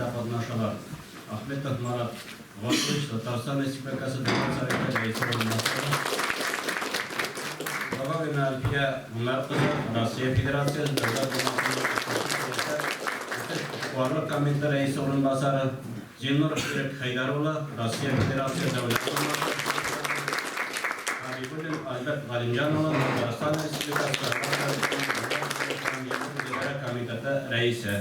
рәвешендә катнашалар, Ахметов Марат Гатович, Татарстан Республикасы Дәүләт Советы Рәисе урынбасары, Бабавина Әлфия Гомәр кызы, Россия Федерациясе Дәүләт Думасының Икътисади сәясәт, үсеш, эшкуарлык комитеты рәисе урынбасары, Зиннуров Ирек Хәйдәр улы, Россия Федерация Дәүләт Думасы депутаты, Хәбибуллин Альберт Галимҗан улы, Татарстан Республикасы Дәүләт Советының Дәүләт җыелышының Йөртү идарә комитеты рәисе.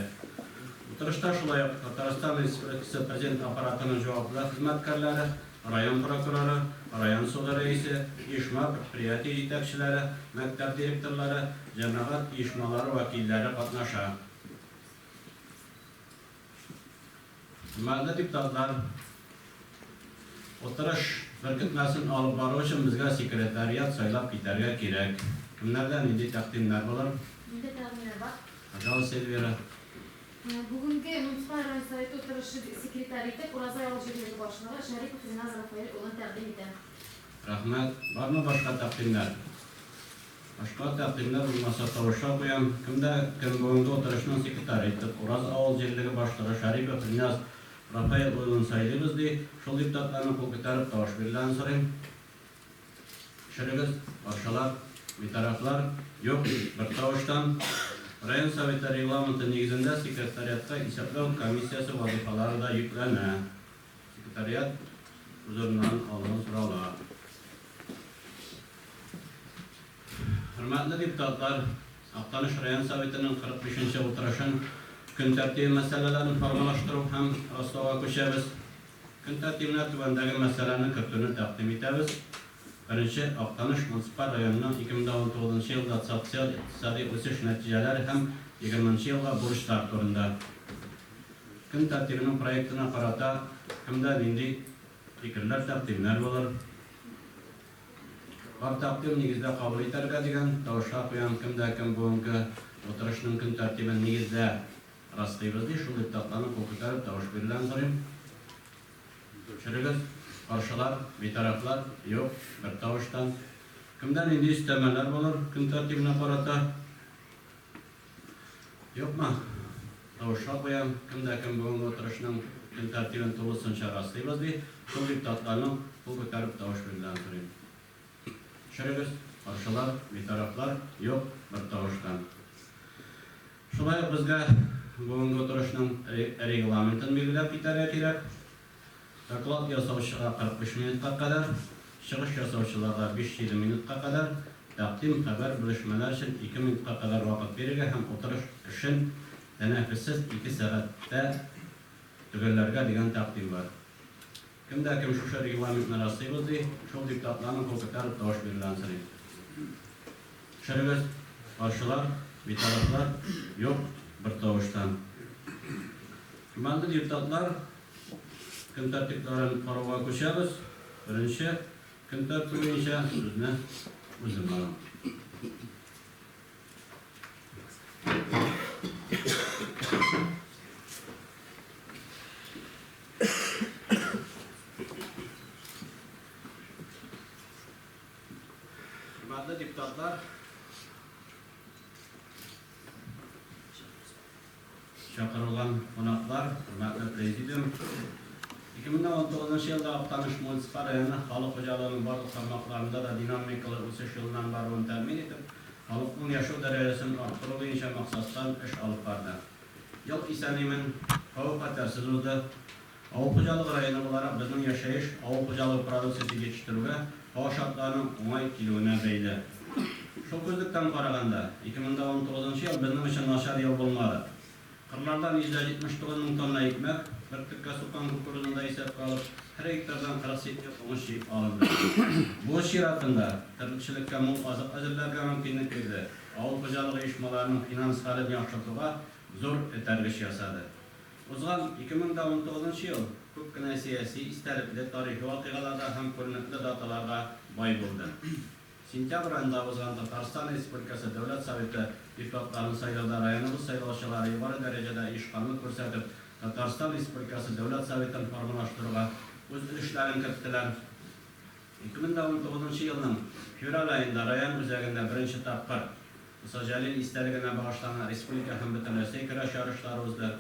Утырышта шулай ук Татарстан Республикасы Президент Аппаратының җаваплы хезмәткәрләре, район прокуроры, район суды рәисе, оешма, предприятие җитәкчеләре, мәктәп директорлары, җәмәгать оешмалары вәкилләре катнаша. Хөрмәтле депутатлар, утырыш беркетмәсен алып бару өчен безгә секретариат сайлап китәргә кирәк. Кемнәрдә нинди тәкъдимнәр булыр? Миндә тәкъдимнәр бар. Пожалуйста, Эльвира. Бүгенге муниципаль район Советы утырышы секретаре итеп Уразай авыл җирлеге башлыгы Шәрипов Риназ Рафаэль улын тәкъдим итәм. Рәхмәт. Бармы башка тәкъдимнәр? Башка тәкъдимнәр булмаса, тавышка куям. Кем дә кем бүгенге утырышның секретаре итеп Ураз авыл җирлеге башлыгы Шәрипов Риназ Рафаэль улын сайлыйбыз ди, шул депутатларның кул күтәреп тавыш бирүләрен сорыйм. Төшерегез, каршылар, битарафлар, юк, бертавыштан. Район Советы регламенты нигезендә секретариатка исәпләү комиссиясе вазыйфалары да йөкләнә. Секретариат үз урыннарын алуын сорала. Хөрмәтле депутатлар, Актаныш район Советының 45 нче утырышын көн тәртибе мәсьәләләрен формалаштыру һәм раслауга күчәбез. Көн тәртибенә түбәндәге мәсьәләне кертүне тәкъдим итәбез, беренче, Актаныш муниципаль районының 2019 нчы елда социаль-икътисади үсеш нәтиҗәләре һәм 20 нчы елга бурычлар турында. Көн тәртибенең проектына карата кемдә нинди фикерләр, тәкъдимнәр булыр? Бар тәкъдим нигездә кабул итәргә дигән тавышка куям, кемдә кем бүгенге утырышның көн тәртибен нигездә Раслыйбыз, ди, шул депутатларның кул күтәреп тавыш бирүләрен сорыйм. Төшерегез. Каршылар, битарафлар, юк, бертавыштан. Кемдә нинди өстәмәләр булыр көн тәртибенә карата? Юкмы? Тавышка куям. Кем дә кем бүгенге утырышның көн тәртибен тулысынча раслыйбыз, ди, шул депутатларның кул күтәреп тавыш бирүләрен сорыйм. Төшерегез. Каршылар, битарафлар, юк, бертавыштан. Шулай ук безгә бүгенге утырышның регламентын билгеләп китәргә кирәк. Доклад ясаучыга 45 минутка кадәр, чыгыш ясаучыларга биш-җиде минутка кадәр, тәкъдим, хәбәр, белешмәләр өчен ике минутка кадәр вакыт бирергә һәм утырыш эшен тәнәфессез ике сәгатьтә төгәлләргә дигән тәкъдим бар. Кем дә кем шушы регламентны раслыйбыз ди, шул депутатларның кул күтәреп тавыш бирүләрен сорыйм. Төшерегез, каршылар, битарафлар, юк, бертавыштан. Хөрмәтле депутатлар, көн тәртипләрен карауга күчәбез. Беренче көн тәртибе буенча сүзне үзем алам. Хөрмәтле депутатлар, чакырылган кунаклар, хөрмәтле президиум! 2019 елда Актаныш муниципаль районы халык хуҗалыгының барлык тармакларында да динамикалы үсеш юлыннан баруын тәэмин итеп, халыкның яшәү дәрәҗәсен арттыру буенча максатчан эш алып барды. Ел исән-имин, хәвеф-хәтәрсез узды. Авыл хуҗалыгы районы буларак безнең яшәеш авыл хуҗалыгы продукциясе җитештерүгә һава шартларының уңай килүенә бәйле. Шул күзлектән караганда, 2019 нчы ел безнең өчен начар ел булмады. Кырлардан 179 мең тонна икмәк, бөртеккә суккан кукурузны да исәпкә алып, һәр гектардан 40 центнер уңыш җыеп алынды. Бу, үз чиратында, терлекчелеккә мул азык әзерләргә мөмкинлек бирде, авыл хуҗалыгы оешмаларының финанс хәлен яхшыртуга зур этәргеч ясады. Узган 2019 нчы ел күп кенә сәяси, истәлекле, тарихи вакыйгаларга һәм күренекле даталарга бай булды. Сентябрь аенда узган Татарстан Республикасы Дәүләт Советы депутатларын сайлауда районыбыз сайлаучылары югары дәрәҗәдә оешканлык күрсәтеп, Татарстан Республикасы Дәүләт Советын формалаштыруга үз өлешләрен керттеләр. 2019 нчы елның февраль аенда район үзәгендә беренче тапкыр Муса Җәлил истәлегенә багышланган республика һәм бөтенрәсәй көрәш ярышлары узды.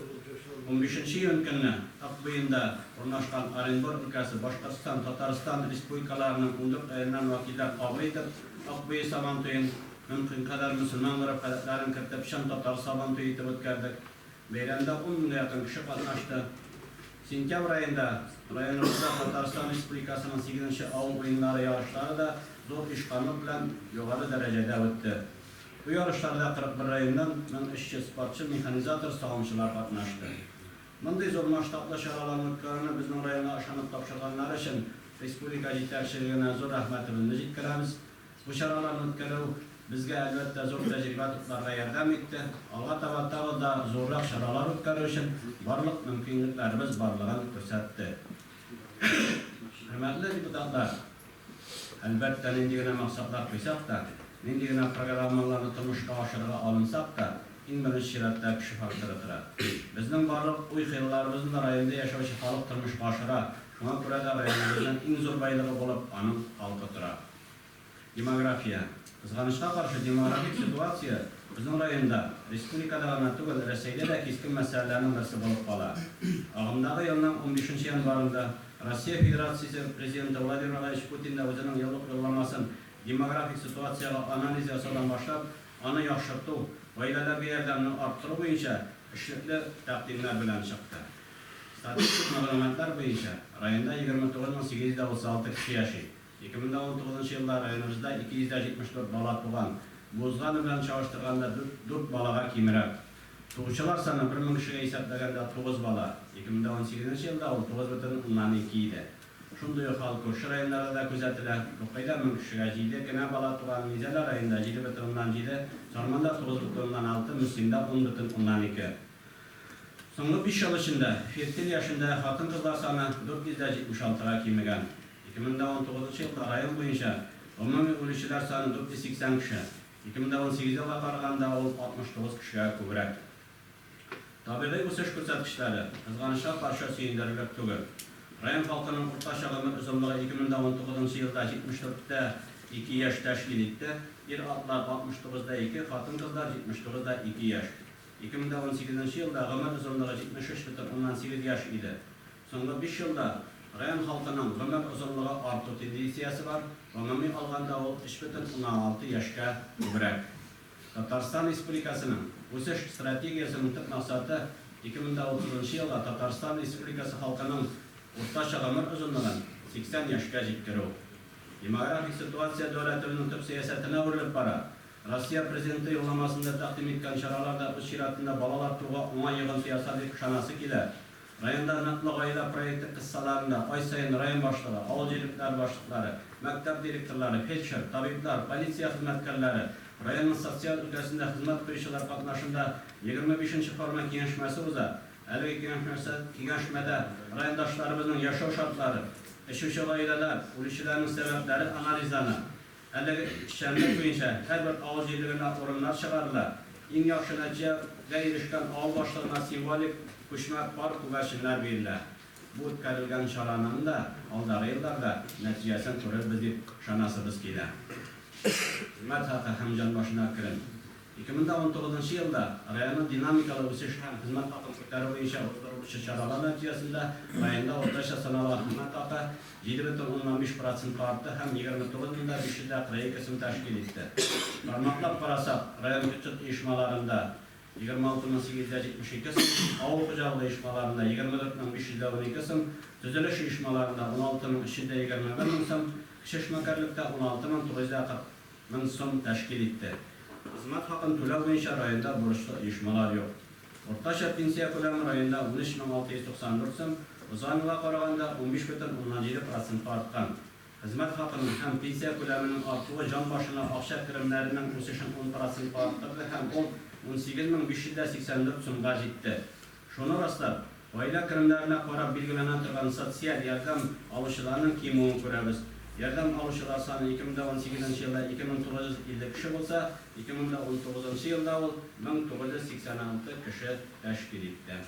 Унбишенче июнь көнне Ык буенда урнашкан Оренбур өлкәсе, Башкортстан, Татарстан республикаларының 14 районыннан вәкилләр кабул итеп, Ык буе Сабантуен, мөмкин кадәр мөселман гореф-гадәтләрен кертеп, чын татар Сабантуе итеп үткәрдек. Бәйрәмдә ун меңгә якын кеше катнашты. Сентябрь аенда районыбызда Татарстан Республикасының сигезенче авыл уеннары ярышлары да зур оешканлык белән югары дәрәҗәдә үтте. Бу ярышларда 41 районнан 1300 спортчы, механизатор, савымчылар катнашты. Мондый зур масштаблы чараларны үткәрүне безнең районга ышанып тапшырганнары өчен республика җитәкчелегенә зур рәхмәтебезне җиткерәбез. Бу чараларны үткәрү безгә, әлбәттә, зур тәҗрибә тупларга ярдәм итте. Алга таба тагы да зуррак чаралар үткәрү өчен барлык мөмкинлекләребез барлыгын күрсәтте. Хөрмәтле депутатлар! Әлбәттә, нинди генә максатлар куйсак та, нинди генә программаларны тормышка ашырырга алынсак та, иң беренче чиратта кеше факторы тора. Безнең барлык уй-хыялларыбызны да районда яшәүче халык тормышка ашыра, шуңа күрә дә районыбызның иң зур байлыгы булып аның халкы тора. Демография. Кызганычка каршы, демографик ситуация безнең районда, республикада гына түгел, Рәсәйдә дә кискен мәсьәләләрнең берсе булып кала. Агымдагы елның унбишенче январында Россия Федерациясе Президенты Владимир Владимирович Путин да үзенең еллык юлламасын демографик ситуациягә анализ ясаудан башлап, аны яхшырту, гаиләләргә ярдәмне арттыру буенча эшлекле тәкъдимнәр белән чыкты. Статистик мәгълүматлар буенча, районда 29 836 кеше яши. 2019 елда районыбызда 274 бала туган, бу узганы белән чагыштырганда дүрт балага кимрәк. Туучылар саны бер мең кешегә исәпләгәндә тугыз бала, 2018 елда ул 9,2 иде. Шундый ук хәл күрше районнарда да күзәтелә, Тукайда мең кешегә җиде генә бала туган, Минзәлә районында 7,7, Сарманда 9,6, Мөслимдә 10,2. Соңгы биш ел эчендә фертиль яшендәге хатын-кызлар саны 476 га кимегән. 2019 елда район буенча гомуми үлүчеләр саны 480 кеше, 2018 елга караганда ул 69 кешегә күбрәк. Табигый үсеш күрсәткечләре, кызганычка каршы, сөендерерлек түгел. Район халкының уртача гомер озынлыгы 2019 елда 74 тә 2 яшь тәшкил итте, ир-атлар, 69 да 2, хатын-кызлар, 79 да 2 яшь. 2018 елда гомер озынлыгы 73,8 яшь иде. Соңгы биш елда район халкының гомер озынлыгы арту тенденциясе бар, гомуми алганда ул 3,6 яшькә күбрәк. Татарстан Республикасының Үсеш стратегиясенең төп максаты, 2030 нчы елга Татарстан Республикасы халкының уртача гомер озынлыгын 80 яшькә җиткерү. Демографик ситуация дәүләтебезнең төп сәясәтенә әверелеп бара. Россия Президенты Юлламасында тәкъдим иткән чаралар да үз чиратында балалар тууга уңай йогынты ясар дип ышанасы килә. Районда Ныклы гаилә проекты кысаларында ай саен район башлыгы, авыл җирлекләре башлыклары, мәктәп директорлары, фельдшер, табиблар, полиция хезмәткәрләре, районның социаль өлкәсендә хезмәт куючылар катнашында 25 нче форма киңәшмәсе уза. Әлеге киңәшмәдә райондашларыбызның яшәү шартлары, эчүче гаиләләр, үлүчеләрнең сәбәпләре анализлана. Әлеге эшчәнлек буенча һәрбер авыл җирлегенә урыннар чыгарыла. Иң яхшы нәтиҗәгә ирешкән авыл башлыгына символик күчмә пар күгәрченнәр бирелә. Бу үткәрелгән чараның да алдагы елларда нәтиҗәсен күрербез дип ышанасыбыз килә. Хезмәт хакы һәм җан башына керем. 2019 нчы елда районның динамикалы үсеше һәм хезмәт хакын күтәрү буенча уздырылучы чаралар нәтиҗәсендә районда уртача саналган хезмәт хакы 7,5 процентка артты һәм 29 мең дә 542 сум тәшкил итте. Тармаклап карасак, район бюджет оешмаларында, 26 мең 872 сум, авыл хуҗалыгы оешмаларында, 24 мең 512 сум, төзелеш оешмаларында, 16 мең 321 мең сум, кече эшмәкәрлектә, 16 мең 940 Мең сум тәшкил итте. Хезмәт хакын түләү буенча районда бурычлы оешмалар юк. Уртача пенсия күләме районда 13 694 сум, узган елга караганда 15,7 процентка арткан. Хезмәт хакының һәм пенсия күләменең артуы җан башына акча керемнәренең үсешен 10 процентка арттырды һәм ул 18 584 сумга җитте. Шуны раслап, гаилә керемнәренә карап билгеләнә торган социаль ярдәм алучыларның кимүен күрәбез. Ярдәм алучылар саны 2018 нче елда 2950 кеше булса, 2019 нчы елда ул 1986 кеше тәшкил итте.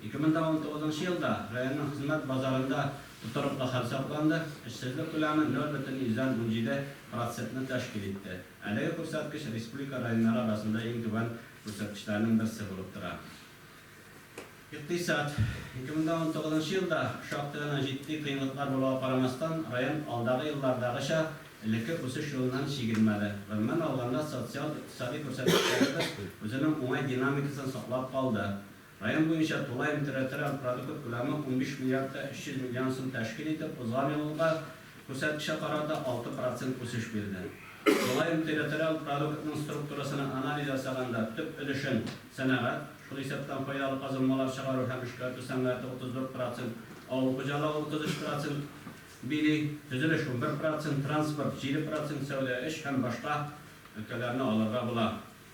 2019 нчы елда районның хезмәт базарында тотрыклы хәл сакланды, эшсезлек күләме 0,17 процентны тәшкил итте. Әлеге күрсәткеч республика районнары арасында иң түбән күрсәткечләрнең берсе булып тора. Икътисад. 2019 елда шактый гына җитди кыенлыклар булуга карамастан, район алдагы еллардагыча элекке үсеш юлыннан чигенмәде. Гомумән алганда, социаль-икътисади күрсәткечләребез үзенең уңай динамикасын саклап калды. Район буенча тулаем территориаль продукт күләме 15 миллиард та 300 миллион сум тәшкил итеп, узган елгы күрсәткечкә карата 6 процент үсеш бирде. Тулаем территориаль продуктның структурасына анализ ясаганда, төп өлешен сәнәгать, шул исәптән файдалы казылмалар чыгару һәм эшкәртү сәнәгате 34 процент, авыл хуҗалыгы 33 процент били, төзелеш 11 процент, транспорт 7 процент, сәүдә өч һәм башка өлкәләрне алырга була.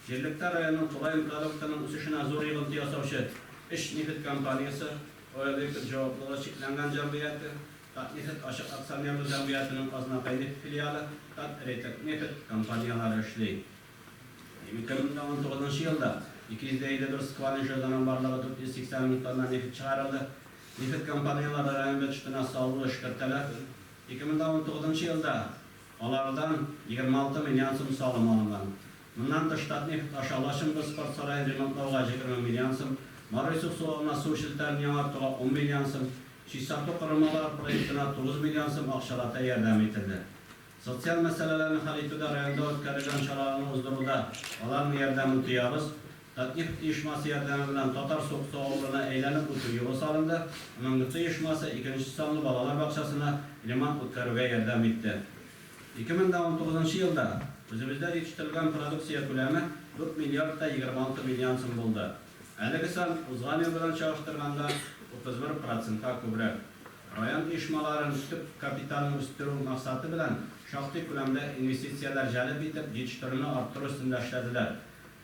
Җирлектә районның тулаем продуктының үсешенә зур йогынты ясаучы өч нефть компаниясе, Ойл Вектор җаваплылыгы чикләнгән җәмгыяте, Татнефть ачык акционерлы җәмгыятенең Азнакай нефть филиалы, Татрейтингнефть компанияләре эшли. 2019 елда 251 скважинадан барлыгы 480 мең тонна нефть чыгарылды. Нефть компанияләре район бюджетына саллы өлеш кертәләр. 2019 елда алардан 26 миллион сум салым алынган. Моннан тыш, Татнефть аша Лачынбыз спорт сараен ремонтлауга 20 миллион сум, Марый сусылавына су челтәрен яңартуга 10 миллион сум, Чистарту корылмалары проектына 9 миллион сум акчалата ярдәм ителде. Социаль мәсьәләләрне хәл итүдә районда үткәрелгән чараларны уздыруда аларның ярдәмен тоябыз. Татнефть оешмасы ярдәме белән Татар Суксы авылына әйләнеп үтү юлы салынды, ММГТ оешмасы икенче санлы балалар бакчасына ремонт үткәрүгә ярдәм итте. 2019 елда үзебездә җитештерелгән продукция күләме 4 миллиард та 26 миллион сум булды. Әлеге сан узган ел белән чагыштырганда 31 процентка күбрәк. Район оешмаларын төп капиталын үстерү максаты белән шактый күләмдә инвестицияләр җәлеп итеп, җитештерүне арттыру өстендә эшләделәр.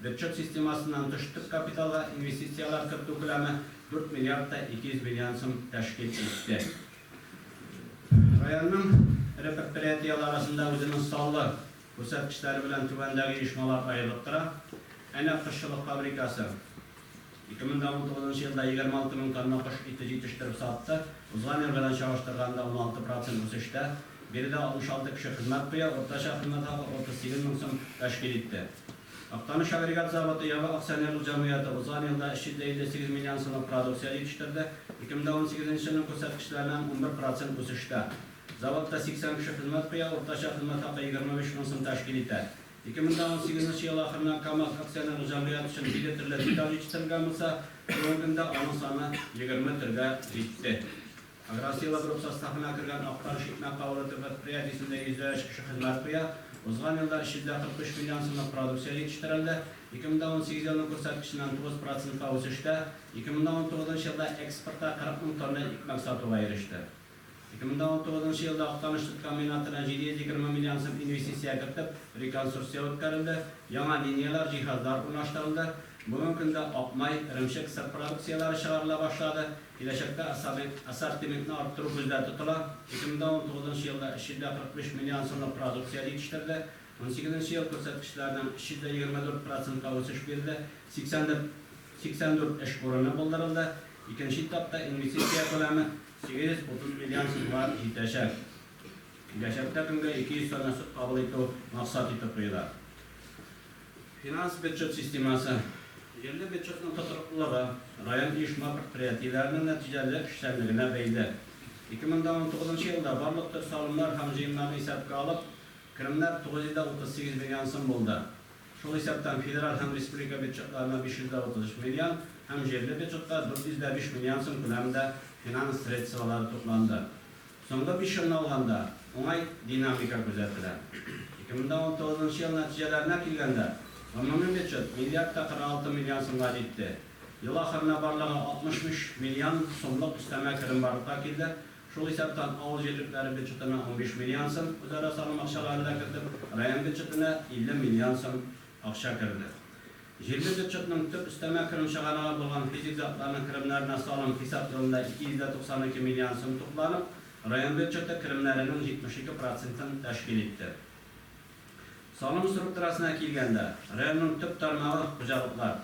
Бюджет системасыннан тыш төп капиталга инвестицияләр кертү күләме 4 миллиард та 200 миллион сум тәшкил итте. Районның эре предприятиеләре арасында үзенең саллы күрсәткечләре белән түбәндәге оешмалар аерылып тора. Әнә кошчылык фабрикасы 2019 елда 26 мең тонна кош ите җитештереп сатты, узган ел белән чагыштырганда 16 процент үсештә. Биредә 66 кеше хезмәт куя, уртача хезмәт хакы 38 мең сум тәшкил итте. Актаныш агрегат заводы ябык акционерлык җәмгыяте узган елда 358 миллион сумлык продукция җитештерде, 2018 нче елның күрсәткечләреннән 11 процент үсештә. Заводта 80 кеше хезмәт куя, уртача хезмәт хакы 25 мең сум тәшкил итә. 2018 нче ел ахырына КАМАЗ акционерлык җәмгыяте өчен җиде төрле деталь җитештерелгән булса, бүгенге көндә аның саны 20 төргә җитте. Агросила Групп составына кергән Актаныш икмәк кабул итү предприятиесендә 103 кеше хезмәт куя. Узган елда 343 миллион сумлык продукция җитештерелде. 2018 елның күрсәткеченнән 9 процентка үсештә. 2019 елда экспортка 40 мең тонна икмәк сатуга иреште. 2019 елда Актаныш сөт комбинатына 720 миллион сум инвестиция кертеп, реконструкция үткәрелде, яңа линияләр, җиһазлар урнаштырылды. Бүгенге көндә ак май, эремчек, сыр продукцияләре чыгарыла башлады. Киләчәктә ассортиментны арттыру күздә тотыла. 2019 елда 345 миллион сумлык продукция җитештерде. Унсигезенче ел күрсәткечләреннән 324 процентка үсеш бирде. 84 84 эш урыны булдырылды. Икенче этапта инвестиция күләме 830 миллион сумга җитәчәк. Киләчәктә көнгә 200 тонна сөт кабул итү максат итеп куела. Финанс-бюджет системасы, җирле бюджетның тотрыклылыгы район оешма-предприятиеләренең нәтиҗәле эшчәнлегенә бәйле. 2019 елда барлык төр салымнар һәм җыемнарны исәпкә алып, керемнәр 938 миллион сум булды. Шул исәптән федераль һәм республика бюджетларына 533 миллион һәм җирле бюджетка 405 миллион сум күләмендә финанс средстволары тупланды. Соңгы биш елны алганда, уңай динамика күзәтелә. 2019 ел нәтиҗәләренә килгәндә, гомуми бюджет миллиард та 46 миллион сумга җитте. Ел ахырына барлыгы 65 миллион сумлык өстәмә керем барлыкка килде, шул исәптән авыл җирлекләре бюджетына 15 миллион сум, үзара салым акчаларын да кертеп, район бюджетына 50 миллион сум акча керде. Җирле бюджетның төп өстәмә керем чыганагы булган физик затларның керемнәренә салым хисап елында 292 миллион сум тупланып, район бюджеты керемнәренең 72 процентын тәшкил итте. Салым структурасына килгәндә, районның төп тармагы, хуҗалыклар.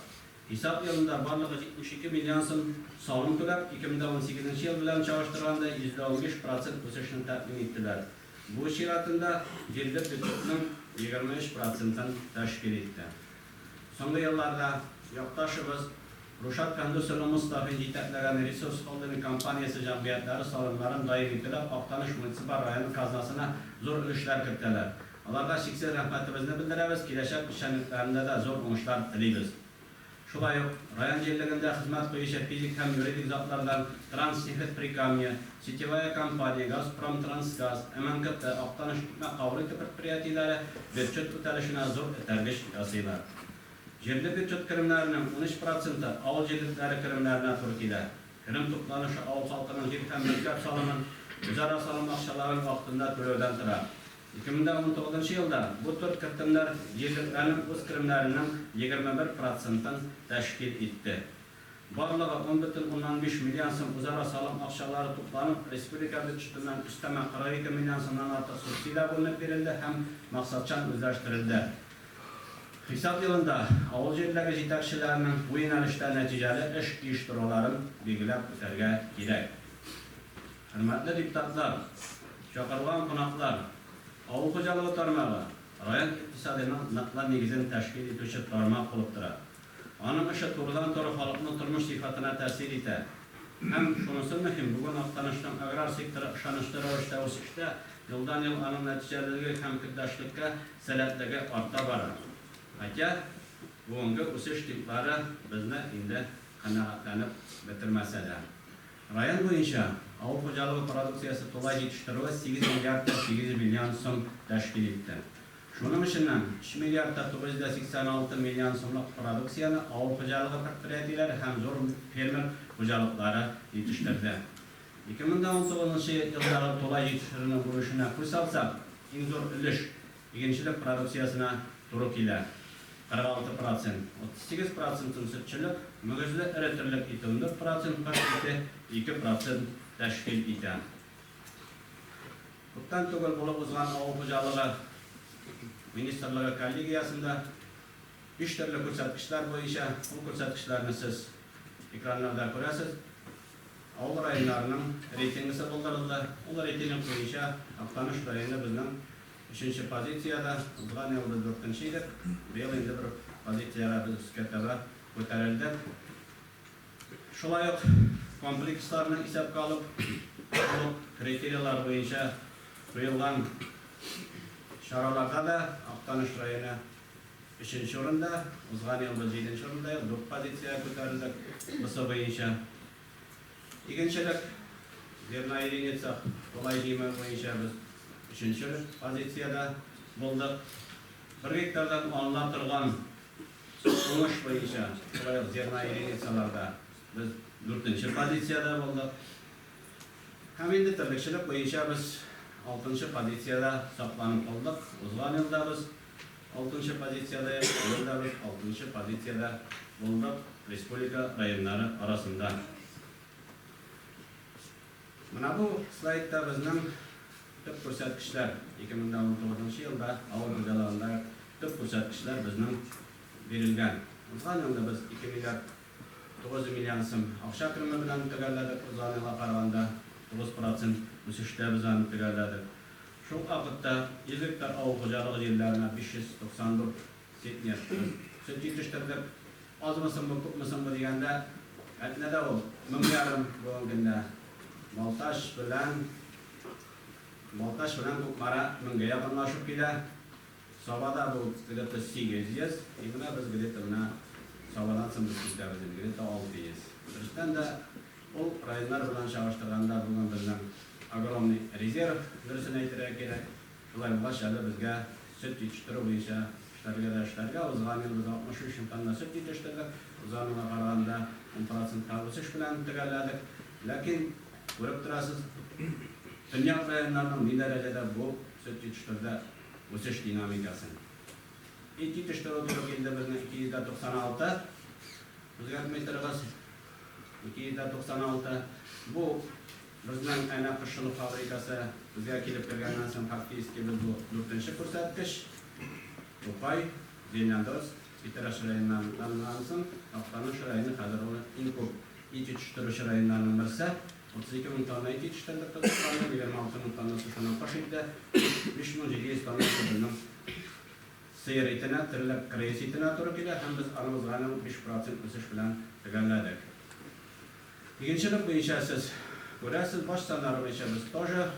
Хисап елында барлыгы 72 миллион сум салым түләп, 2018 нче ел белән чагыштырганда 115 процент үсешне тәэмин иттеләр. Бу чиратында җирле бюджетның 23 процентын тәшкил итте. Соңгы елларда якташыбыз, Рушат Фәндүс улы Мостафин җитәкләгән Ресурс Холдинг компаниясе җәмгыятьләре салымнарын даими түләп, Актаныш муниципаль районы казнасына зур өлешләр кертәләр. Аларга чиксез рәхмәтебезне белдерәбез, киләчәк эшчәнлекләрендә дә зур уңышлар телибез. Шулай ук, район җирлегендә хезмәт куючы физик һәм юридик затлардан Транснефть Прикамье, Сетевая компания, Газпром трансгаз, МНКТ, Актаныш икмәк кабул итү предприятиеләре бюджет үтәлешенә зур этәргеч ясыйлар. Җирле бюджет керемнәренең 13 проценты авыл җирлекләре керемнәренә туры килә. Керем тупланышы авыл халкының җир һәм мөлкәт салымын, үзара салым акчаларын вакытында түләүдән тора. 2019 нчы елда бу төр кертемнәр җирлекләрнең үз керемнәренең 21 процентын тәшкил итте. Барлыгы 10,5 миллион сум үзара салым акчалары тупланып, республика бюджетыннан өстәмә 42 миллион сумнан артык субсидия бүленеп бирелде һәм максатчан үзләштерелде. Хисап елында авыл җирлеге җитәкчеләренең бу юнәлештә нәтиҗәле эш оештыруларын билгеләп үтәргә кирәк. Хөрмәтле депутатлар, чакырылган кунаклар, авыл хуҗалыгы тармагы район икътисадының ныклы нигезен тәшкил итүче тармак булып тора. Аның эше турыдан-туры халыкның тормыш сыйфатына тәэсир итә. Һәм, шунысы мөһим, бүген Актанышның аграр секторы ышанычлы рәвештә үсештә, елдан-ел аның нәтиҗәлелеге һәм көндәшлеккә сәләтлеге арта бара. Хотя, бүгенге үсеш темплары безне инде канәгатьләнеп бетермәсә дә. Район буенча авыл хуҗалыгы продукциясе тулай җитештерүе 8 миллиард та 800 миллион сум тәшкил итте. Шуның эченнән 3 миллиард та 986 миллион сумлык продукцияне авыл хуҗалыгы предприятиеләре һәм зур фермер хуҗалыклары җитештерде. 2019 нчы елдагы тулай җитештерүнең бүлешенә күз салсак, иң зур өлеш игенчелек продукциясенә туры килә, 46 процент, 38 процентын сөтчелек, мөгезле эре терлек ите 14 процент, кош ите 2 процент тәшкил итә. Күптән түгел булып узган Авыл хуҗалыгы министрлыгы коллегиясендә биш төрле күрсәткечләр буенча, ул күрсәткечләрне сез экраннарда күрәсез, авыл районнарының рейтингысы булдырылды. Ул рейтинг буенча Актаныш районы безнең өченче позициядә, узган ел без дүртенче идек, быел инде бер позициягә без өскә таба күтәрелдек. Шулай ук комплексларны исәпкә алып, шул ук критерийлар буенча куелган чараларда да Актаныш районы өченче урында, узган ел без җиденче урында идек, дүрт позициягә күтәрелдек бусы буенча. Игенчелек, зерноединица, кулай җыймы буенча без өченче позициядә булдык. Бер гектардан алына торган Уңыш буенча, шулай ук зерноединицаларда без дүртенче позициядә булдык. Һәм инде терлекчелек буенча без алтынчы позициядә сакланып калдык. Узган елда без алтынчы позициядә идек, быел да без алтынчы позициядә булдык республика районнары арасында. Менә бу слайдта безнең төп күрсәткечләр, 2019 нчы елда авыл хуҗалыгында төп күрсәткечләр безнең бирелгән. Узган елны без 2 миллиард 900 миллион сум акча кереме белән төгәлләдек, узган елга караганда 9 процент үсештә без аны төгәлләдек. Шул ук вакытта 100 гектар авыл хуҗалыгы җирләренә 594 центнер сөт җитештердек. Азмы соң бу, күпме соң бу дигәндә, Әтнәдә ул 1500 бүгенге көндә. Балтач белән Балтач белән Кукмара меңгә якынлашып килә. Сабада бу где-то 800, и менә без где-то менә Сабадан соң без китәбез инде, где-то 600. Дөрестән дә, ул районнар белән чагыштырганда бүген безнең огромный резерв, дөресен әйтергә кирәк. Шулай булгач, әле безгә сөт җитештерү буенча эшләргә дә эшләргә. Узган ел без 63 мең тонна сөт җитештердек. Узган елга караганда 10 процентка үсеш белән төгәлләдек. Ләкин, күреп торасыз, төньяк районнарның ни дәрәҗәдә бу сөт җитештерүдә үсеш динамикасын. Ит җитештерү туры килде безнең 296. Үзгәртми торыгыз, 296. Бу Безнең әнә кошчылык фабрикасы безгә килеп кергәннән соң фактически без бу дүртенче күрсәткеч. Тукай, Зеленодольск, Питрәч районнарыннан соң Актаныш районы хәзер ул иң күп ит җитештерүче районнарның берсе. 32 мең тонна ит җитештердек без узган ел, 26 мең тоннасы шуның кош ите, 5700 тоннасы безнең сыер итенә, терлек крейс итенә туры килә һәм без аны узган ел 5 процент үсеш белән. төгәлләдек. Игенчелек буенча сез күрәсез, баш саннары буенча без тоже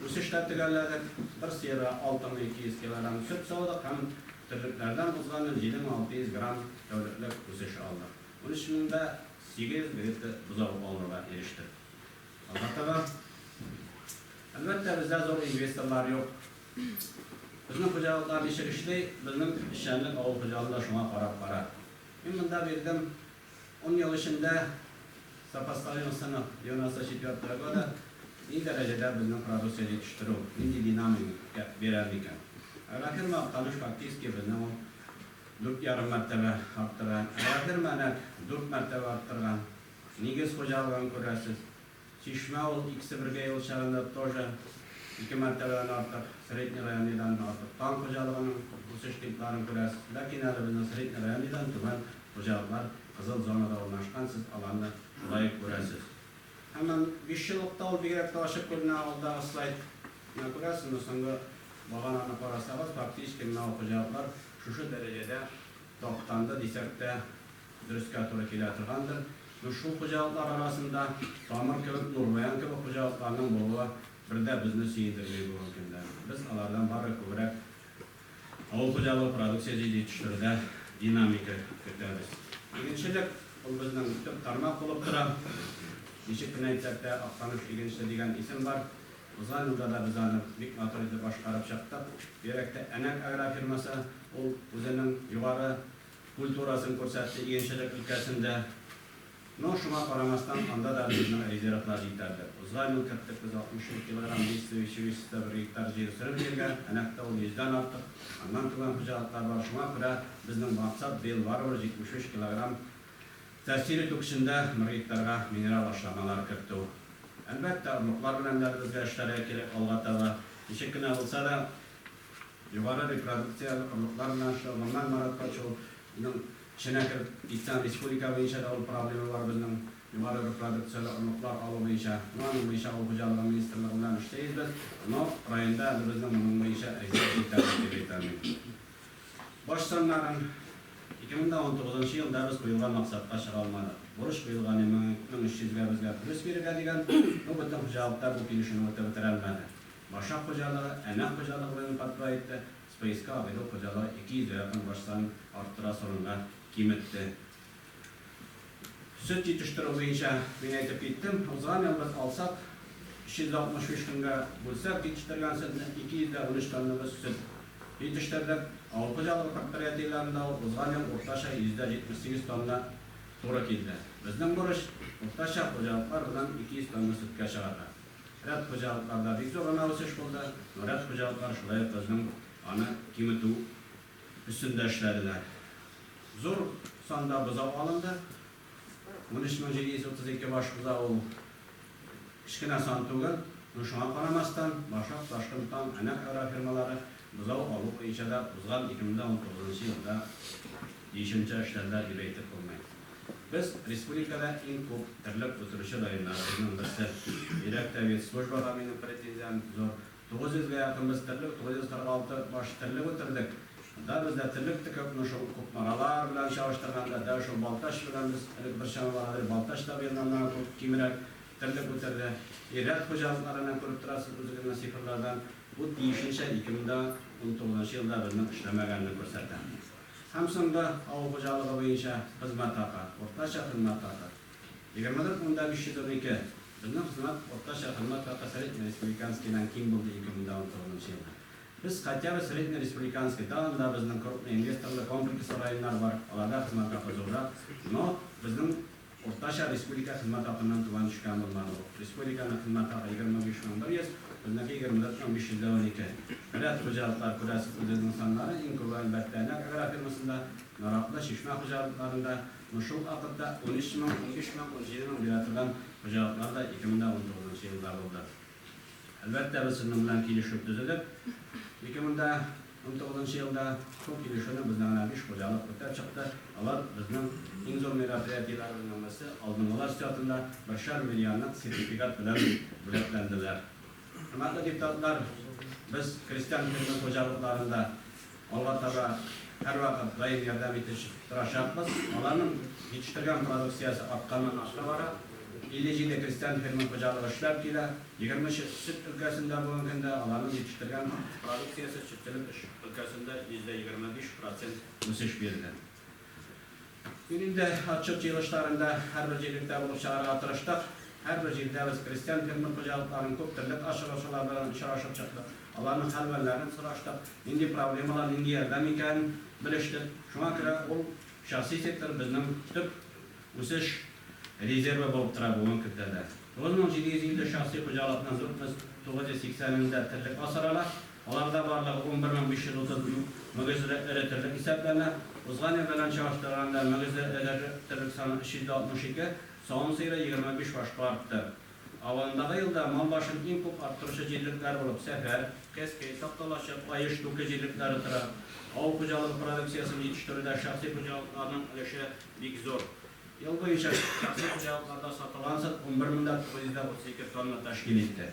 үсештә төгәлләдек. Бер сыерга 6200 килограмм сөт саудык һәм терлекләрдән узган ел 7600 грамм тәүлеклек үсеш алдык. 13 800 где-то бозау алуга ирештек. Алга таба. Әлбәттә, бездә зур инвесторлар юк. Безнең хуҗалыклар ничек эшли, безнең эшчәнлек авыл хуҗалыгында шуңа карап бара. Мин монда бирдем 10 ел эчендә сопоставим цену 94 года ни дәрәҗәдә безнең продукция җитештерү, нинди динамика бирә микән. Агрофирма Актаныш фактически безнең ул 4,5 мәртәбә арттырган. Агрофирма Әнәк 4 мәртәбә арттырган. Нигез хуҗалыгын күрәсез. Чишмә ул икесе бергә ел чагында тоже 2 мәртәбәдән артык, средний районныйдан артык. Таң хуҗалыгының үсеш темпларын күрәсез. Ләкин әле безнең средний районныйдан түбән хуҗалыклар кызыл зонада урнашкан, сез аларны шулай күрәсез. Һәм 5 еллыкта ул бигрәк тә ачык күренә алдагы слайд. Менә күрәсезме, соңгы багананы карасагыз, фактически менә ул хуҗалыклар шушы дәрәҗәдә таптанды дисәк тә дөрескә туры килә торгандыр. Но шул хуҗалыклар арасында Тамыр кебек, Нурбаян кебек хуҗалыкларның булуы бер дә безне сөендерми бүгенге көндә. Без алардан бары күбрәк авыл хуҗалыгы продукция җитештерүдә динамика көтәбез. Игенчелек ул безнең төп тармак булып тора. Ничек кенә әйтсәк тә, Актаныш игенче дигән исем бар. Узган елда да без аны бик матур итеп башкарып чыктык. Бигрәк тә Әнәк агрофирмасы ул үзенең югары культурасын күрсәтте игенчелек өлкәсендә. Но шуңа карамастан анда да безнең резервлар җитәрлек. Узган ел керттек без 63 килограмм действующий вещество бер гектар җир сөрем җиргә, Әнәктә ул 100дән артык, аннан түбән хуҗалыклар бар. Шуңа күрә безнең максат быел барыбер 73 килограмм тәэсир итү көчендә бер гектарга минерал ашламалар кертү. Әлбәттә, орлыклар белән дә безгә эшләргә кирәк алга таба. Ничек кенә булса да, югары репродукцияле орлыклар белән эшләү, моннан Марат Пачулның эченә кереп китсәң, республика буенча да ул проблема бар безнең югары репродукцияле орлыклар алу буенча. Но аның буенча авыл хуҗалыгы министрлыгы белән эшләйбез без, но районда әле безнең моның буенча резерв җитәрлек дип әйтә алмыйм. Баш саннарын 2019 елда без куелган максатка чыга алмадык. Бурыч куелган 1300гә безгә плюс бирергә дигән, но бөтен хуҗалыкта бу килешүне үтеп бетерә алмады. Башак хуҗалыгы, Әнәк хуҗалыгы белән фатва итте, СПСК Агыйдел хуҗалыгы 200 якын баш санын арттыра сорынга киметте. Сөт җитештерү буенча мин әйтеп киттем, узган ел без алсак 365 көнгә бүлсәк җитештергән сөтне 213 тонна без сөт җитештердек. Авыл хуҗалыгы предприятиеләрендә ул узган ел уртача 178 тонна туры килде. Безнең бурыч уртача хуҗалыклар белән 200 тонна сөткә чыгарга. Ряд хуҗалыкларда бик зур гына үсеш булды, но ряд хуҗалыклар шулай ук безнең аны киметү өстендә эшләделәр. Зур санда бозау алынды. 13732 баш бозау ул кечкенә сан түгел, но шуңа карамастан, Башак, Ташкын, Таң, Әнәк агрофирмалары бозау алу буенча да узган 2019 елда тиешенчә эшләделәр дип әйтеп булмый. Без республикада иң күп терлек үстерүче районнарыбызның берсе. Бигрәк тә ветслужбага минем претензиям зур. 900гә якын без терлек, 946 баш терлек үтердек. Да бездә терлек тә күп, но шул Кукмаралар белән чагыштырганда, да шул Балтач белән без элек бер чама бар, Балтач та быелдан күп кимрәк терлек үтерде. И ряд хуҗалыкларыннан күреп торасыз үзегезнең цифрлардан. Бу тиешенчә 2019 елда безнең эшләмәгәнне күрсәтә. Һәм соңгы авыл хуҗалыгы буенча хезмәт хакы, уртача хезмәт хакы 24 512. Безнең хезмәт уртача хезмәт хакы средний республиканскийдан ким булды 2019 елда. Без хотя бы средний республиканский, да, анда безнең крупный инвесторлы комплекслы районнар бар, аларда хезмәт хакы зуррак, но безнең уртача республика хезмәт хакыннан түбән төшкән булмады. Республиканың хезмәт хакы 25 100, безнеке 24 512. Ряд хуҗалыклар күрәсез үзегезнең саннары, иң күбе әлбәттә Әнәк агрофирмасында, Наратлы, Чишмә хуҗалыкларында, но шул вакытта 13 мең, 15 мең, 17 мең бирә торган хуҗалыклар да 2019 елда булды. Әлбәттә, без сезнең белән килешү төзедек. 2019 елда шул килешүне безнең генә 5 хуҗалык үтәп чыкты. Алар безнең иң зур мероприятиеләребезнең берсе алдынгылар счетында бершәр миллионлык сертификат белән бүләкләнделәр. Хөрмәтле депутатлар, без крестьян фермер хуҗалыкларында алга таба һәрвакыт даим ярдәм итешеп торачакбыз. Аларның җитештергән продукциясе артканнан-арта бара. 57 крестьян-фермер хуҗалыгы эшләп килә. 23 сөт өлкәсендә бүгенге көндә аларның җитештергән продукциясе сөтчелек эш өлкәсендә 25 процент үсеш бирде. Мин инде отчет җыелышларында һәрбер җирлектә булып чыгарга тырыштык. Һәрбер җирдә без крестьян-фермер хуҗалыкларының күп терлек асраучылар белән очрашып чыктык. Аларның хәл-вәлләрен сораштык, нинди проблемалар, нинди ярдәм икәнен белештек. Шуңа күрә ул шәхси сектор безнең төп үсеш резервы булып тора бүгенге көндә дә. 9750 шәхси хуҗалыкның 4980 ендә терлек асрала. Аларда барлыгы 11530 мөгезле эре терлек исәпләнә. Узган ел белән чагыштырганда мөгезле эре терлек саны 362, савым сыеры 25 башка артты. Агымдагы елда мал башын иң күп арттыручы җирлекләр булып Сәфәр, Кәзкәй, Такталачык, Лаеш, Түке җирлекләре тора. Авыл хуҗалыгы продукциясен җитештерүдә шәхси хуҗалыкларның өлеше бик зур. Ел буенча шәхси хуҗалыкларда сатылган сөт 11 932 тонна тәшкил итте.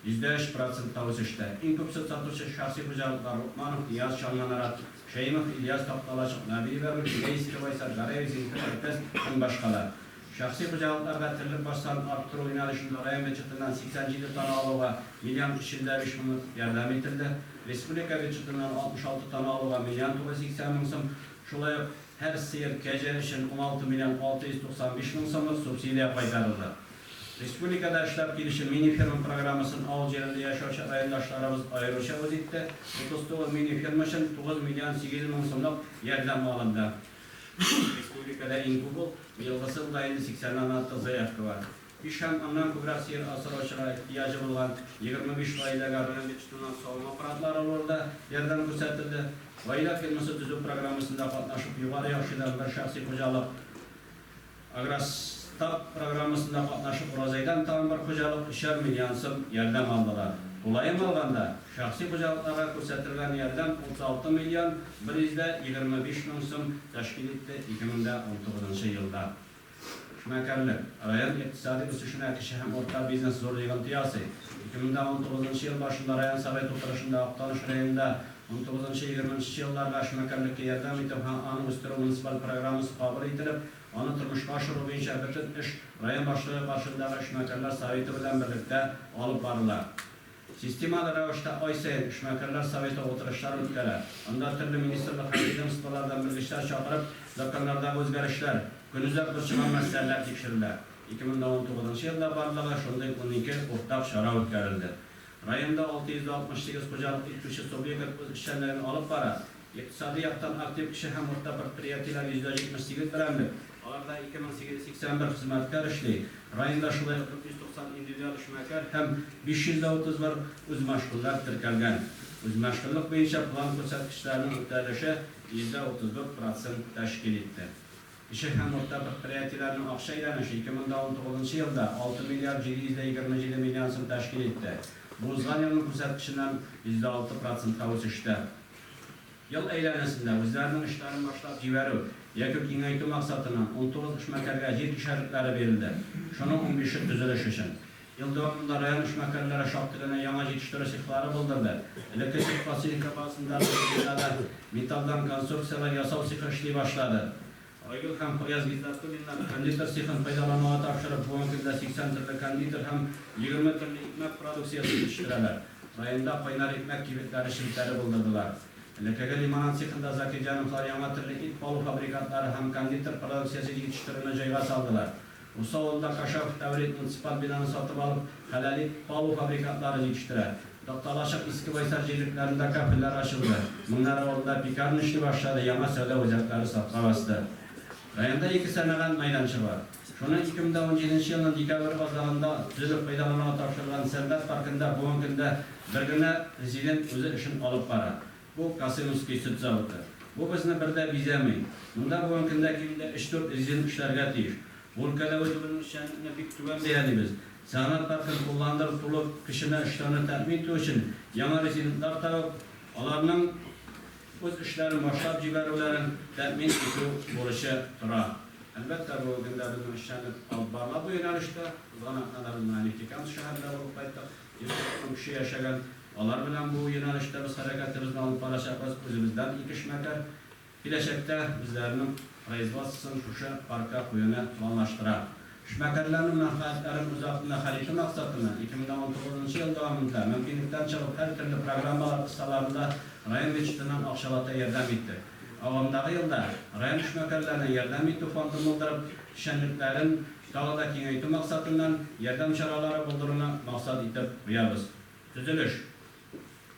3 процентка үсештә. Иң күп сөт сатучы шәхси хуҗалыклар Локманов, Нияз, Чаллы-Нарат, Шәимов, Ильяс, Такталачык, Нәбиева, Гөлфия, Иске Байсар, Гәрәев, Зинфир, Әтәс һәм башкалар. Шәхси хуҗалыкларга терлек баш санын арттыру юнәлешендә район бюджетыннан 87 тана алуга миллион 305 меңлек ярдәм ителде. Республика бюджетыннан 66 тана алуга миллион 980 мең сум, шулай ук һәр сыер, кәҗә өчен 16 миллион 695 мең сумлык субсидия кайтарылды. Республикада эшләп килүче мини-ферма программасын авыл җирендә яшәүче райондашларыбыз аеруча үз итте. 39 мини-ферма өчен 9 миллион 800 мең сумлык ярдәм алынды. Республикада иң күп ул, быелгысы елда инде 80 нән артык заявка бар. Биш һәм аннан күбрәк сыер асраучыга ихтыяҗы булган 25 гаиләгә район бюджетыннан савым аппаратлары алуда ярдәм күрсәтелде. Гаилә фермасы төзү программасында катнашып, Югары Яхшыйдан бер шәхси хуҗалык, Агростат программасында катнашып, Уразайдан тагын бер хуҗалык өчәр миллион сум ярдәм алдылар. Тулаем алганда, шәхси хуҗалыкларга күрсәтелгән ярдәм 36 миллион 125 мең сум тәшкил итте 2019 нчы елда. Эшмәкәрлек, район икътисади үсешенә кече һәм урта бизнес зур йогынты ясый. 2019 нчы ел башында район Советы утырышында Актаныш районында унтугызынчы-егерменче елларга эшмәкәрлеккә ярдәм итү һәм аны үстерү муниципаль программасы кабул ителеп, аны тормышка ашыру буенча бөтен эш район башлыгы каршындагы эшмәкәрләр советы белән берлектә алып барыла. Системалы рәвештә ай саен эшмәкәрләр советы утырышлар үткәрә. Анда төрле министрлык һәм ведомстволардан белгечләр чакырып, законнардагы үзгәрешләр, көнүзәк борчыган мәсьәләләр тикшерелә. 2019 нчы елда барлыгы шундый 12 уртак чара үткәрелде. Районда 668 хуҗалык итүче субъект үз эшчәнлеген алып бара. Икътисади яктан актив кече һәм урта предприятиеләр 178 берәмлек, аларда 2881 хезмәткәр эшли. Районда шулай ук 490 индивидуаль эшмәкәр һәм 531 үзмәшгульләр теркәлгән. Үзмәшгульлек буенча план күрсәткечләренең үтәлеше 34 процент тәшкил итте. Кече һәм урта предприятиеләрнең акча әйләнеше 2019 нчы елда 6 миллиард 727 миллион сум тәшкил итте. Бу узган елның күрсәткеченнән 6 процентка үсештә. Ел әйләнәсендә үзләренең эшләрен башлап җибәрү яки киңәйтү максатыннан 19 эшмәкәргә җир кишәрлекләре бирелде, шуның унбише төзелеш өчен. Ел дәвамында район эшмәкәрләре шактый гына яңа җитештерү цехлары булдырды. Элекке Сельхозтехника базасындагы бинада металлдан конструкцияләр ясау цехы эшли башлады. Айгөл һәм Фаяз Гыйззәтуллиннар кондитер цехын файдалануга тапшырып, бүгенге көндә 80 төрле кондитер һәм 20 төрле икмәк продукциясе җитештерәләр. Районда кайнар икмәк кибетләре челтәре булдырдылар. Элеккеге лимонад цехында Закирҗановлар яңа төрле ит полуфабрикатлары һәм кондитер продукциясе җитештерүне җайга салдылар. Усы авылында Кашапов Тәүрит муниципаль бинаны сатып алып, хәләл ит полуфабрикатлары җитештерә. Такталачык, Иске Байсар җирлекләрендә кафелар ачылды. Меңнәр авылында пекарня эшли башлады, яңа сәүдә үзәкләре сафка басты. Районда ике сәнәгать мәйданчыгы бар. Шуның 2017 нче елның декабрь азагында төзелеп файдалануга тапшырылган сәнгать паркында бүгенге көндә бер генә резидент үзе эшен алып бара. Бу, Касыймовский сөт заводы. Бу безне бер дә бизәми. Монда бүгенге көндә кимендә өч-дүрт резидент эшләргә тиеш. Бу өлкәдә үзебезнең эшчәнлекне бик түбән бәялибез. Сәнәгать паркын тулыландырып, тулы көченә эшләүне тәэмин итү өчен яңа резидентлар табып, аларның үз эшләрен башлап җибәрүләрен тәэмин итү бурычы тора. Әлбәттә, бүгенге көндә безнең эшчәнлек алып барыла бу юнәлештә. Узган атнада без менә Нефтекамск шәһәрендә булып кайттык. 140 мең кеше яшәгән. Алар белән бу юнәлештә без хәрәкәтебезне алып барачакбыз. Үзебездән ике эшмәкәр. Киләчәктә үзләренең производствосын шушы паркка куюны планлаштыра. Эшмәкәрләрнең мәнфәгатьләрен үз вакытында хәл итү максатыннан, 2019 нчы ел дәвамында, мөмкинлектән чыгып, һәртөрле программалар кысаларында район бюджетыннан акчалата ярдәм иттек. Агымдагы елда район эшмәкәрләренә ярдәм итү фондын булдырып, эшчәнлекләрен тагы да киңәйтү максатыннан, ярдәм чаралары булдыруны максат итеп куябыз. Төзелеш.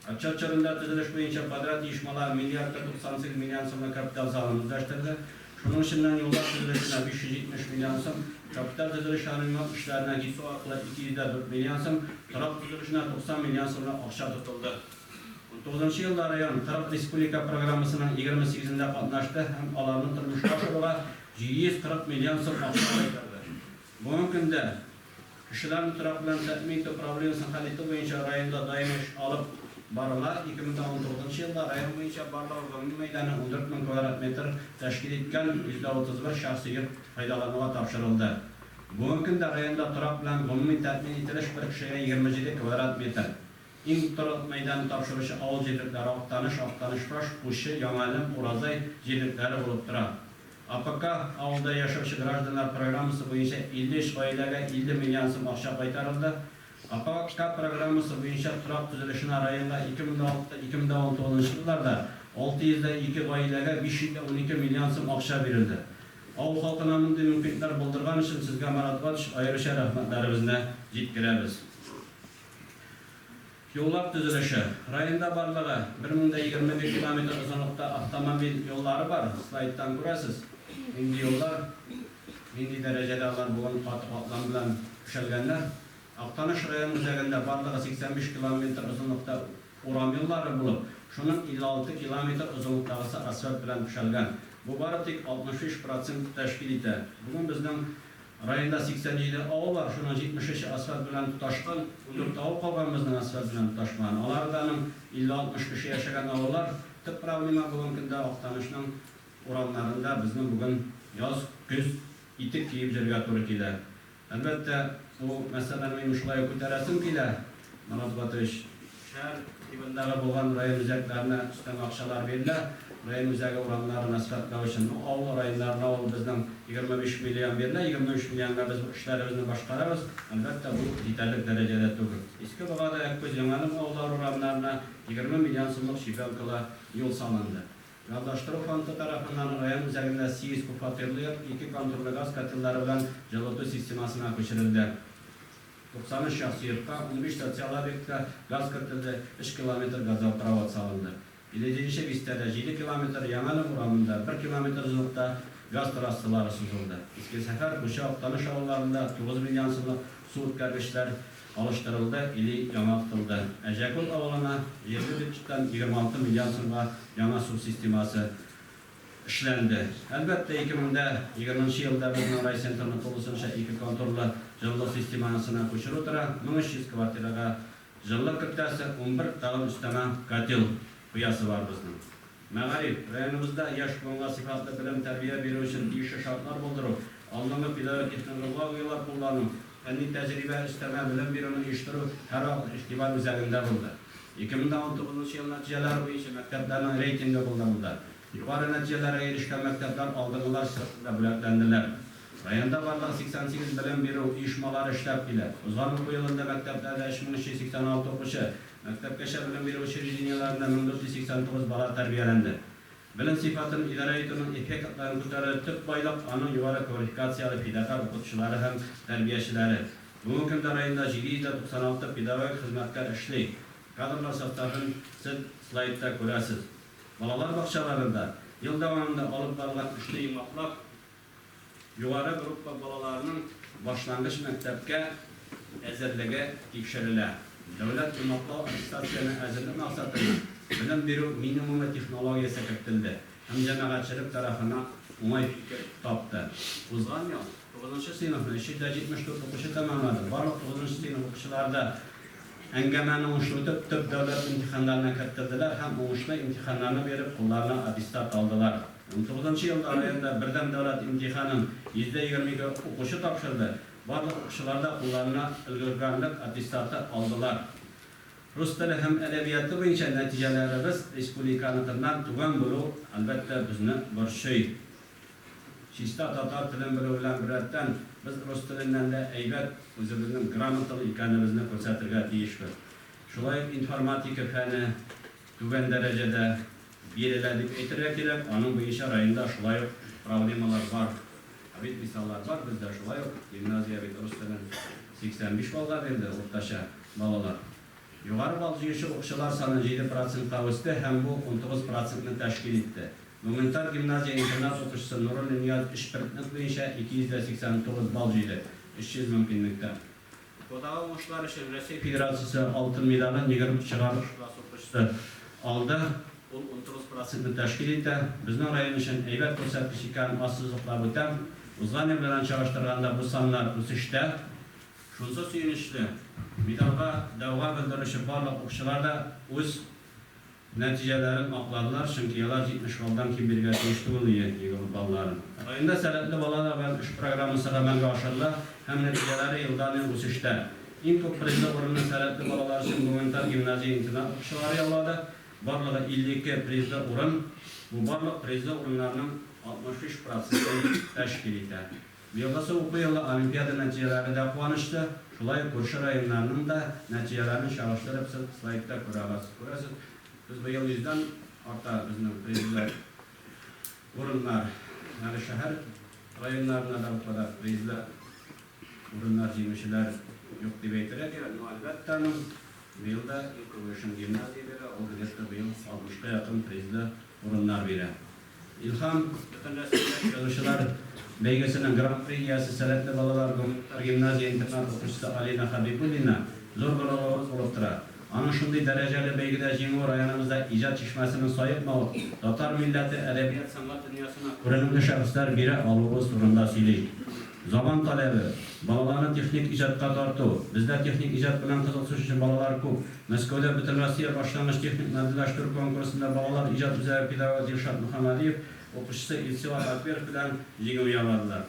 Отчет чорында төзелеш буенча подряд оешмалар миллиард та 98 миллион сумлык капитал салым үзләштерде. Шуның эченнән юллар төзелешенә 570 миллион сум, капиталь төзелеш һәм ремонт эшләренә ГИСО аркылы 204 миллион сум, торак төзелешенә 90 миллион сумлык акча тотылды. Унтугызынчы елда район 40 республика программасының егерме сигезендә катнашты һәм аларны тормышка ашыруга 740 миллион сум акча кайтарды. Бүгенге көндә Кешеләрне торак белән тәэмин итү проблемасын хәл итү буенча районда даими эш алып барыла. 2019 нчы елда район буенча барлыгы гомуми мәйданы 14 мең квадрат метр тәшкил иткән 131 шәхси йорт файдалануга тапшырылды. Бүгенге көндә районда торак белән гомуми тәэмин ителеш бер кешегә 27 квадрат метр. Иң торак мәйданын тапшыручы авыл җирлекләре Актаныш, Актанышбаш, Пучы, Яңалем, Уразай җирлекләре булып тора. АПК, Авылда яшәүче гражданнар программасы буенча 53 гаиләгә 50 миллион сум акча кайтарылды. АПК программасы буенча торак төзелешенә районда 2006, 2019 елларда 602 гаиләгә 512 миллион сум акча бирелде. Авыл халкына мондый мөмкинлекләр булдырган өчен сезгә, Марат Гатович, аеруча рәхмәтләребезне җиткерәбез. Юллар төзелеше. Районда барлыгы 1022 километр озынлыкта автомобиль юллары бар. Слайдтан күрәсез, нинди юллар, нинди дәрәҗәдә алар бүген каты катлам белән түшәлгәннәр. Актаныш районы үзәгендә барлыгы 85 километр озынлыкта урам юллары булып, шуның 56 километр озынлыктагысы асфальт белән түшәлгән. Бу бары тик 65 процент тәшкил итә. Бүген безнең Районда 87 авыл бар, шуның 73 асфальт белән тоташкан, 14 авыл калган безнең асфальт белән тоташмаган. Алары да аның 50-60 кеше яшәгән авыллар. Төп проблема бүгенге көндә Актанышның урамнарында безнең бүген яз, көз итек киеп йөрергә туры килә. Әлбәттә, бу мәсьәләне минем шулай ук күтәрәсем килә, Марат Гатович. Шәһәр тибындагы булган район үзәкләренә өстәмә акчалар бирелә. Район үзәге урамнарын асфальтлау өчен. Ну, авыл районнарына ул безнең 25 миллион бирелә. 25 миллионга без бу эшләребезне башкарабыз. Әлбәттә, бу җитәрлек дәрәҗәдә түгел. Иске Богада, Әккүз, Яңалым авыллары урамнарына 20 миллион сумлык щебенкалы юл салынды. Газлаштыру фонды тарафыннан район үзәгендә сигез күпфатирлы йорт ике контурлы газ котеллары белән җылыту системасына күчерелде. 93 шәхси йортка, 15 социаль объектка газ кертелде, өч километр газопровод салынды. 57 нче бистәдә, җиде километр, Яңалем урамында, бер километр озынлыкта газ трассалары сузылды. Иске Сәфәр, Пучы, Актаныш авылларында 9 миллион сумлык су үткәргечләр алыштырылды или яңартылды. Ә Җәкүл авылына җирле бюджеттан 26 миллион сумга яңа су системасы Эшләнде. Әлбәттә, 2020 нче елда безнең райцентрны тулысынча ике контурлы җылылык системасына күчерү тора, 1300 квартирага җылылык кертәсе, 11 тагын өстәмә котел куясы бар безнең. Мәгариф. Районыбызда яшь буынга сыйфатлы белем-тәрбия бирү өчен тиешле шартлар булдыру, алдынгы педагогик технологияләр куллану, фәнни тәҗрибә, өстәмә белем бирүне оештыру һәрвакыт игътибар үзәгендә булды. 2019 нчы ел нәтиҗәләре буенча мәктәпләрнең рейтингы булдырылды. Югары нәтиҗәләргә ирешкән мәктәпләр алдынгылар сыйфатында бүләкләнделәр. Районда барлыгы 88 белем бирү оешмалары эшләп килә. Узган уку елында мәктәпләрдә 3386 укучы, мәктәпкәчә белем бирү учреждениеләрендә 1489 бала тәрбияләнде. Белем сыйфатын идарә итүнең эффектларын күтәрү төп байлык, аның югары квалификацияле фидакарь укытучылары һәм тәрбиячеләре. Бүгенге көндә районда 796 педагогик хезмәткәр эшли. Кадрлар составын сез слайдта күрәсез. Балалар бакчаларында ел дәвамында алып барылган эшне йомгаклап, Югары группа балаларының башлангыч мәктәпкә әзерлеге тикшерелә. Дәүләт йомгаклау аттестацияне әзерлек максатыннан белем бирү минимумы технологиясе кертелде һәм җәмәгатьчелек тарафыннан уңай фикер тапты. Узган ел тугызынчы сыйныфны 374 укучы тәмамлады. Барлык тугызынчы сыйныф укучылары да әңгәмәне уңышлы үтеп, төп дәүләт имтиханнарына кертелделәр һәм уңышлы имтиханнарны биреп, кулларына аттестат алдылар. Унтугызынчы елда районда бердәм дәүләт имтиханын 22% укучы тапшырды, барлык укучылар да кулларына өлгергәнлек аттестаты алдылар. Рус теле һәм әдәбияты буенча нәтиҗәләребез республиканыкыннан түбән булу, әлбәттә, безне борчый. Чиста татар телен белү белән беррәттән, без рус теленнән дә әйбәт, үзебезнең грамоталы икәнебезне күрсәтергә тиешбез. Шулай ук информатика фәне түбән дәрәҗәдә бирелә дип әйтергә кирәк, аның буенча районда шулай ук проблемалар бар. Ә бит мисаллар бар, бездә шулай ук гимназия бит рус телен 85 баллга бирде уртача балалар. Югары балл җыючы укучылар саны 7 процентка үсте һәм бу 19 процентны тәшкил итте. Гуманитар гимназия-интернат укучысы Нуруллин Нияз өч предмет буенча 289 балл җыйды, 300 мөмкинлектән. Укудагы уңышлар өчен Рәсәй Федерациясе алтын медален 20 чыгарылыш класс укучысы алды, ул 19 процентны тәшкил итә. Безнең район өчен әйбәт күрсәткеч икәнен ассызыклап үтәм. Узган ел белән чагыштырганда бу саннар үсештә. Шунысы сөенечле, медальгә дәгъва белдерүче барлык укчылар да үз нәтиҗәләрен акладылар, чөнки алар 70 баллдан ким бирергә тиеш түгел иде егылып балларын. Районда сәләтле балалар белән эш программасы гамәлгә ашырыла һәм нәтиҗәләре елдан-ел үсештә. Иң күп призлы урынны сәләтле балалар өчен гуманитар гимназия-интернат укучылары яулады, барлыгы 52 призлы урын, бу барлык призлы урыннарның 65 процентын тәшкил итә. Быелгысы уку елы олимпиада нәтиҗәләре дә куанычлы, шулай ук күрше районнарның да нәтиҗәләрен чагыштырып сез слайдта күрә аласыз. Күрәсез, без быел йөздән арта безнең призлы урыннар. Әле шәһәр районнарында да бу кадәр призлы урыннар җиңүчеләр юк дип әйтергә кирәк. Ну, әлбәттә, аның быел да иң күп өлешен гимназия бирә, ул где-то быел алтмышка якын призлы урыннар бирә. Илһам Бөтенрәсәй яшь язучылар бәйгесенең Гран-при иясе, сәләтле балалар гуманитар гимназия-интернат укучысы Алина Хәбибуллина зур горурлыгыбыз булып тора. Аның шундый дәрәҗәле бәйгедә җиңүе районыбызда иҗат чишмәсенең саекмавы, татар милләте, әдәбият-сәнгать дөньясына күренекле шәхесләр бирә алуыбыз турында сөйли. Заман таләбе, балаларны техник иҗатка тарту. Бездә техник иҗат белән кызыксучы балалар күп. Мәскәүдә Бөтенроссия башлангыч техник модельләштерү конкурсында Балалар иҗат үзәге педагогы Дилшат Мөхәммәдиев укучысы Илсилат Акберов белән җиңү яуладылар.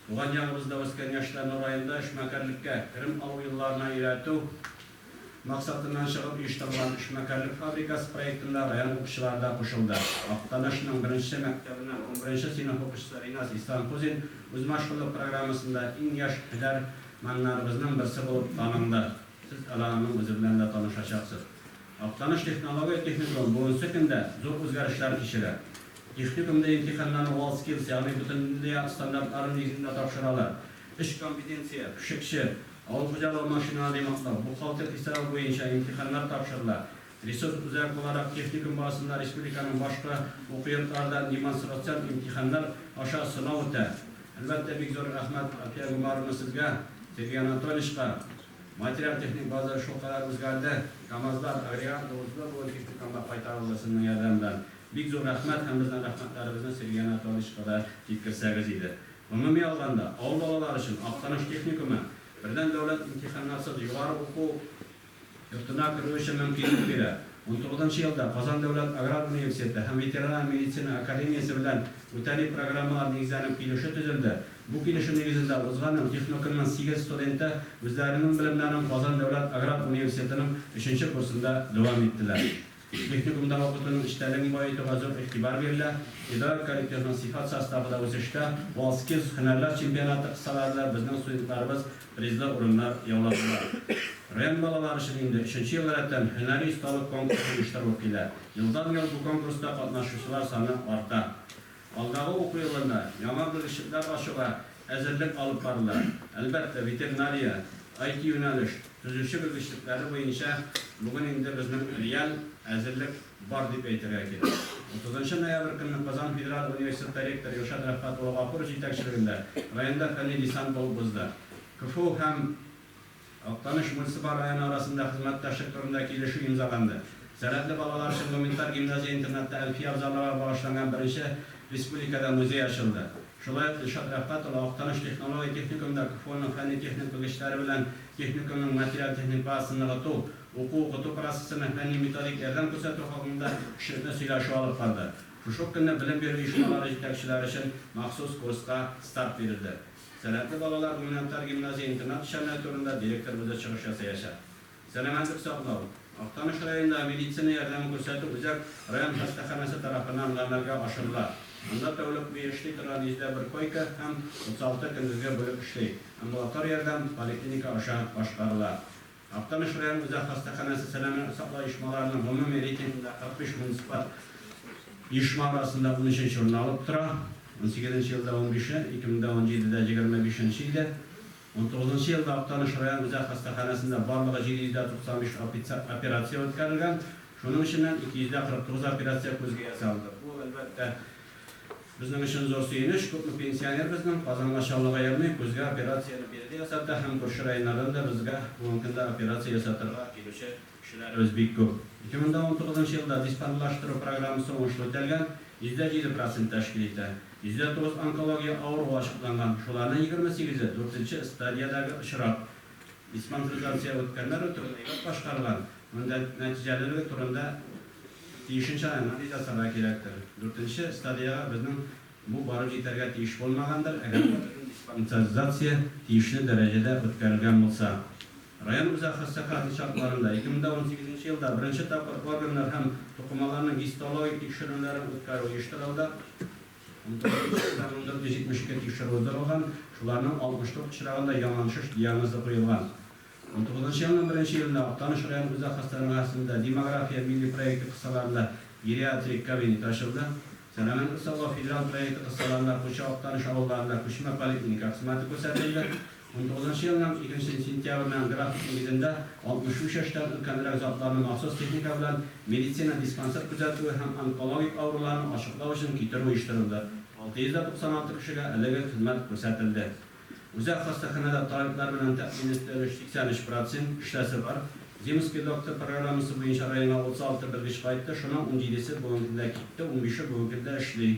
Туган ягыбызда үскән яшьләрне районда эшмәкәрлеккә, керем алу юлларына өйрәтү максатыннан чыгып оештырылган Эшмәкәрлек фабрикасы проектында район укучылары да кушылды. Актанышның беренче мәктәбеннән унберенче сыйныф укучысы Риназ Исламхузин үзмәшгульлек программасында иң яшь һөнәрмәннәребезнең берсе булып танылды. Сез әле аның үзе белән дә танышачаксыз. Актаныш технология техникумы бүгенге көндә зур үзгәрешләр кичерә. Техникумда имтиханнарны WorldSkills, ягъни бөтендөнья стандартлары нигезендә тапшыралар. Өч компетенция, пешекче, Авыл хуҗалыгы машиналарын ремонтлау, бухгалтер хисабы буенча имтиханнар тапшырыла. Ресурс үзәге буларак техникум базасында республиканың башка уку йортлары да демонстрацион имтиханнар аша сынау үтә. Әлбәттә, бик зур рәхмәт, Әлфия Гомәровна, сезгә, Сергей Анатольевичка. Материаль-техник база шулкадәр үзгәрде, КАМАЗлар, агрегат узлы бүген техникумга кайтарылды сезнең ярдәм белән. Бик зур рәхмәт һәм безнең рәхмәтләребезне Сергей Анатольевичка да җиткерсәгез иде. Гомуми алганда, авыл балалары өчен Актаныш техникумы бердәм дәүләт имтиханнарсыз югары уку йортына керү өчен мөмкинлек бирә. Унтугызынчы елда Казан дәүләт аграр университеты һәм ветеринар медицина академиясе белән үтәли программалар нигезләнеп килешү төзелде. Бу килешү нигезендә узган ел технокумның сигез студенты үзләренең белемнәрен Казан дәүләт аграр университетының өченче курсында дәвам иттеләр. Техникумда укытуның эчтәлеген баетуга зур игътибар бирелә, педагогик коллективның сыйфат составы да үсештә, WorldSkills һөнәрләр чемпионаты кысаларында безнең студентларыбыз призлы урыннар яуладылар. Район балалары өчен инде өченче ел рәттән һөнәри осталык конкурсы оештырылып килә. Елдан-ел бу конкурста катнашучылар саны арта. Алдагы уку елында яңа белгечлекләр ачуга әзерлек алып барыла. Әлбәттә, ветеринария, IT-юнәлеш, төзүче белгечлекләре буенча бүген инде безнең реаль әзерлек бар дип әйтергә кирәк. Утызынчы ноябрь көнне Казан федераль университеты ректоры Илшат Рәфкать улы Гафуров җитәкчелегендә районда фәнни десант булып узды. КФУ һәм Актаныш муниципаль районы арасында хезмәттәшлек турында килешү имзаланды. Сәләтле балалар өчен гуманитар гимназия-интернатта Әлфия Авзаловага багышланган беренче республикада музей ачылды. Шулай ук Илшат Рәфкать улы Актаныш технология техникумында КФУның фәнни-техник белгечләре белән техникумның материаль-техник базасын ныгыту, уку-укыту процессына фәнни-методик ярдәм күрсәтү хакында эшлекле сөйләшү алып барды. Шушы ук көнне белем бирү оешмалары җитәкчеләре өчен махсус курска старт бирелде. Сәләтле балалар гуманитар гимназия-интернат эшчәнлеге турында директор үзе чыгыш ясаячак. Сәламәтлек саклау. Актаныш районында медицина ярдәме күрсәтү үзәк район хастаханәсе тарафыннан гамәлгә ашырыла. Анда тәүлек буе эшли торган 101 койка һәм 36 көндезге бүлек эшли. Амбулатор ярдәм поликлиника аша башкарыла. Актаныш район үзәк хастаханәсе сәламәтлек саклау оешмаларының гомуми рейтингында 45 муниципаль оешма арасында унөченче урынны алып тора. Унсигезенче елда унбише, 2017дә егерме бишенче иде. Унтугызынчы елда Актаныш район үзәк хастаханәсендә барлыгы 795 операция үткәрелгән. Шуның эченнән 249 операция күзгә ясалды. Бу, әлбәттә, безнең өчен зур сөенеч. Күпме пенсионер безнең Казанга, Чаллыга йөрми, күзгә операцияне биредә ясата һәм күрше районнардан да безгә бүгенге көндә операция ясатырга килүче кешеләребез бик күп. 2019 елда диспансерлаштыру программасы уңышлы үтәлгән, 7% тәшкил итә. 109 онкология авыруы ачыкланган, шуларның 28-е дүртенче стадиядәге очрак. Диспансеризация үткәннәр үтүен әйбәт башкарылган, моның нәтиҗәлелеге турында тиешенчә анализ ясарга кирәктер. Дүртенче стадиягә безнең бу барып җитәргә тиеш булмагандыр, әгәр дә безнең диспансеризация тиешле дәрәҗәдә үткәрелгән булса. Район үзәк хастаханәсе шартларында 2018 елда беренче тапкыр органнар һәм тукымаларның гистологик тикшеренүләрен үткәрү оештырылды. 19 елда 1472 тикшерү уздырылган, шуларның 64 очрагында яман шеш диагнозы куелган. 19 елның беренче елында Актаныш район үзәк хастаханәсендә Демография милли проекты кысаларында гериатрик кабинет ачылды. Сәламәтлек саклау федераль проекты кысаларында Пучы, Актаныш авылларында күчмә поликлиника хезмәте күрсәтелде. 19 елның 2 сентябреннән график нигезендә 63 яшьтән өлкәнрәк затларны махсус техника белән медицина диспансер күзәтүе һәм онкологик авыруларны ачыклау өчен китерү оештырылды. 696 кешегә әлеге хезмәт күрсәтелде. Үзәк хастаханәдә табиблар белән тәэмин ителеш 83 процент, эшләсе бар. Земский доктор программасы буенча районга 36 белгеч кайтты, шуның 17-се бүгенге көндә китте, 15-е бүгенге көндә эшли.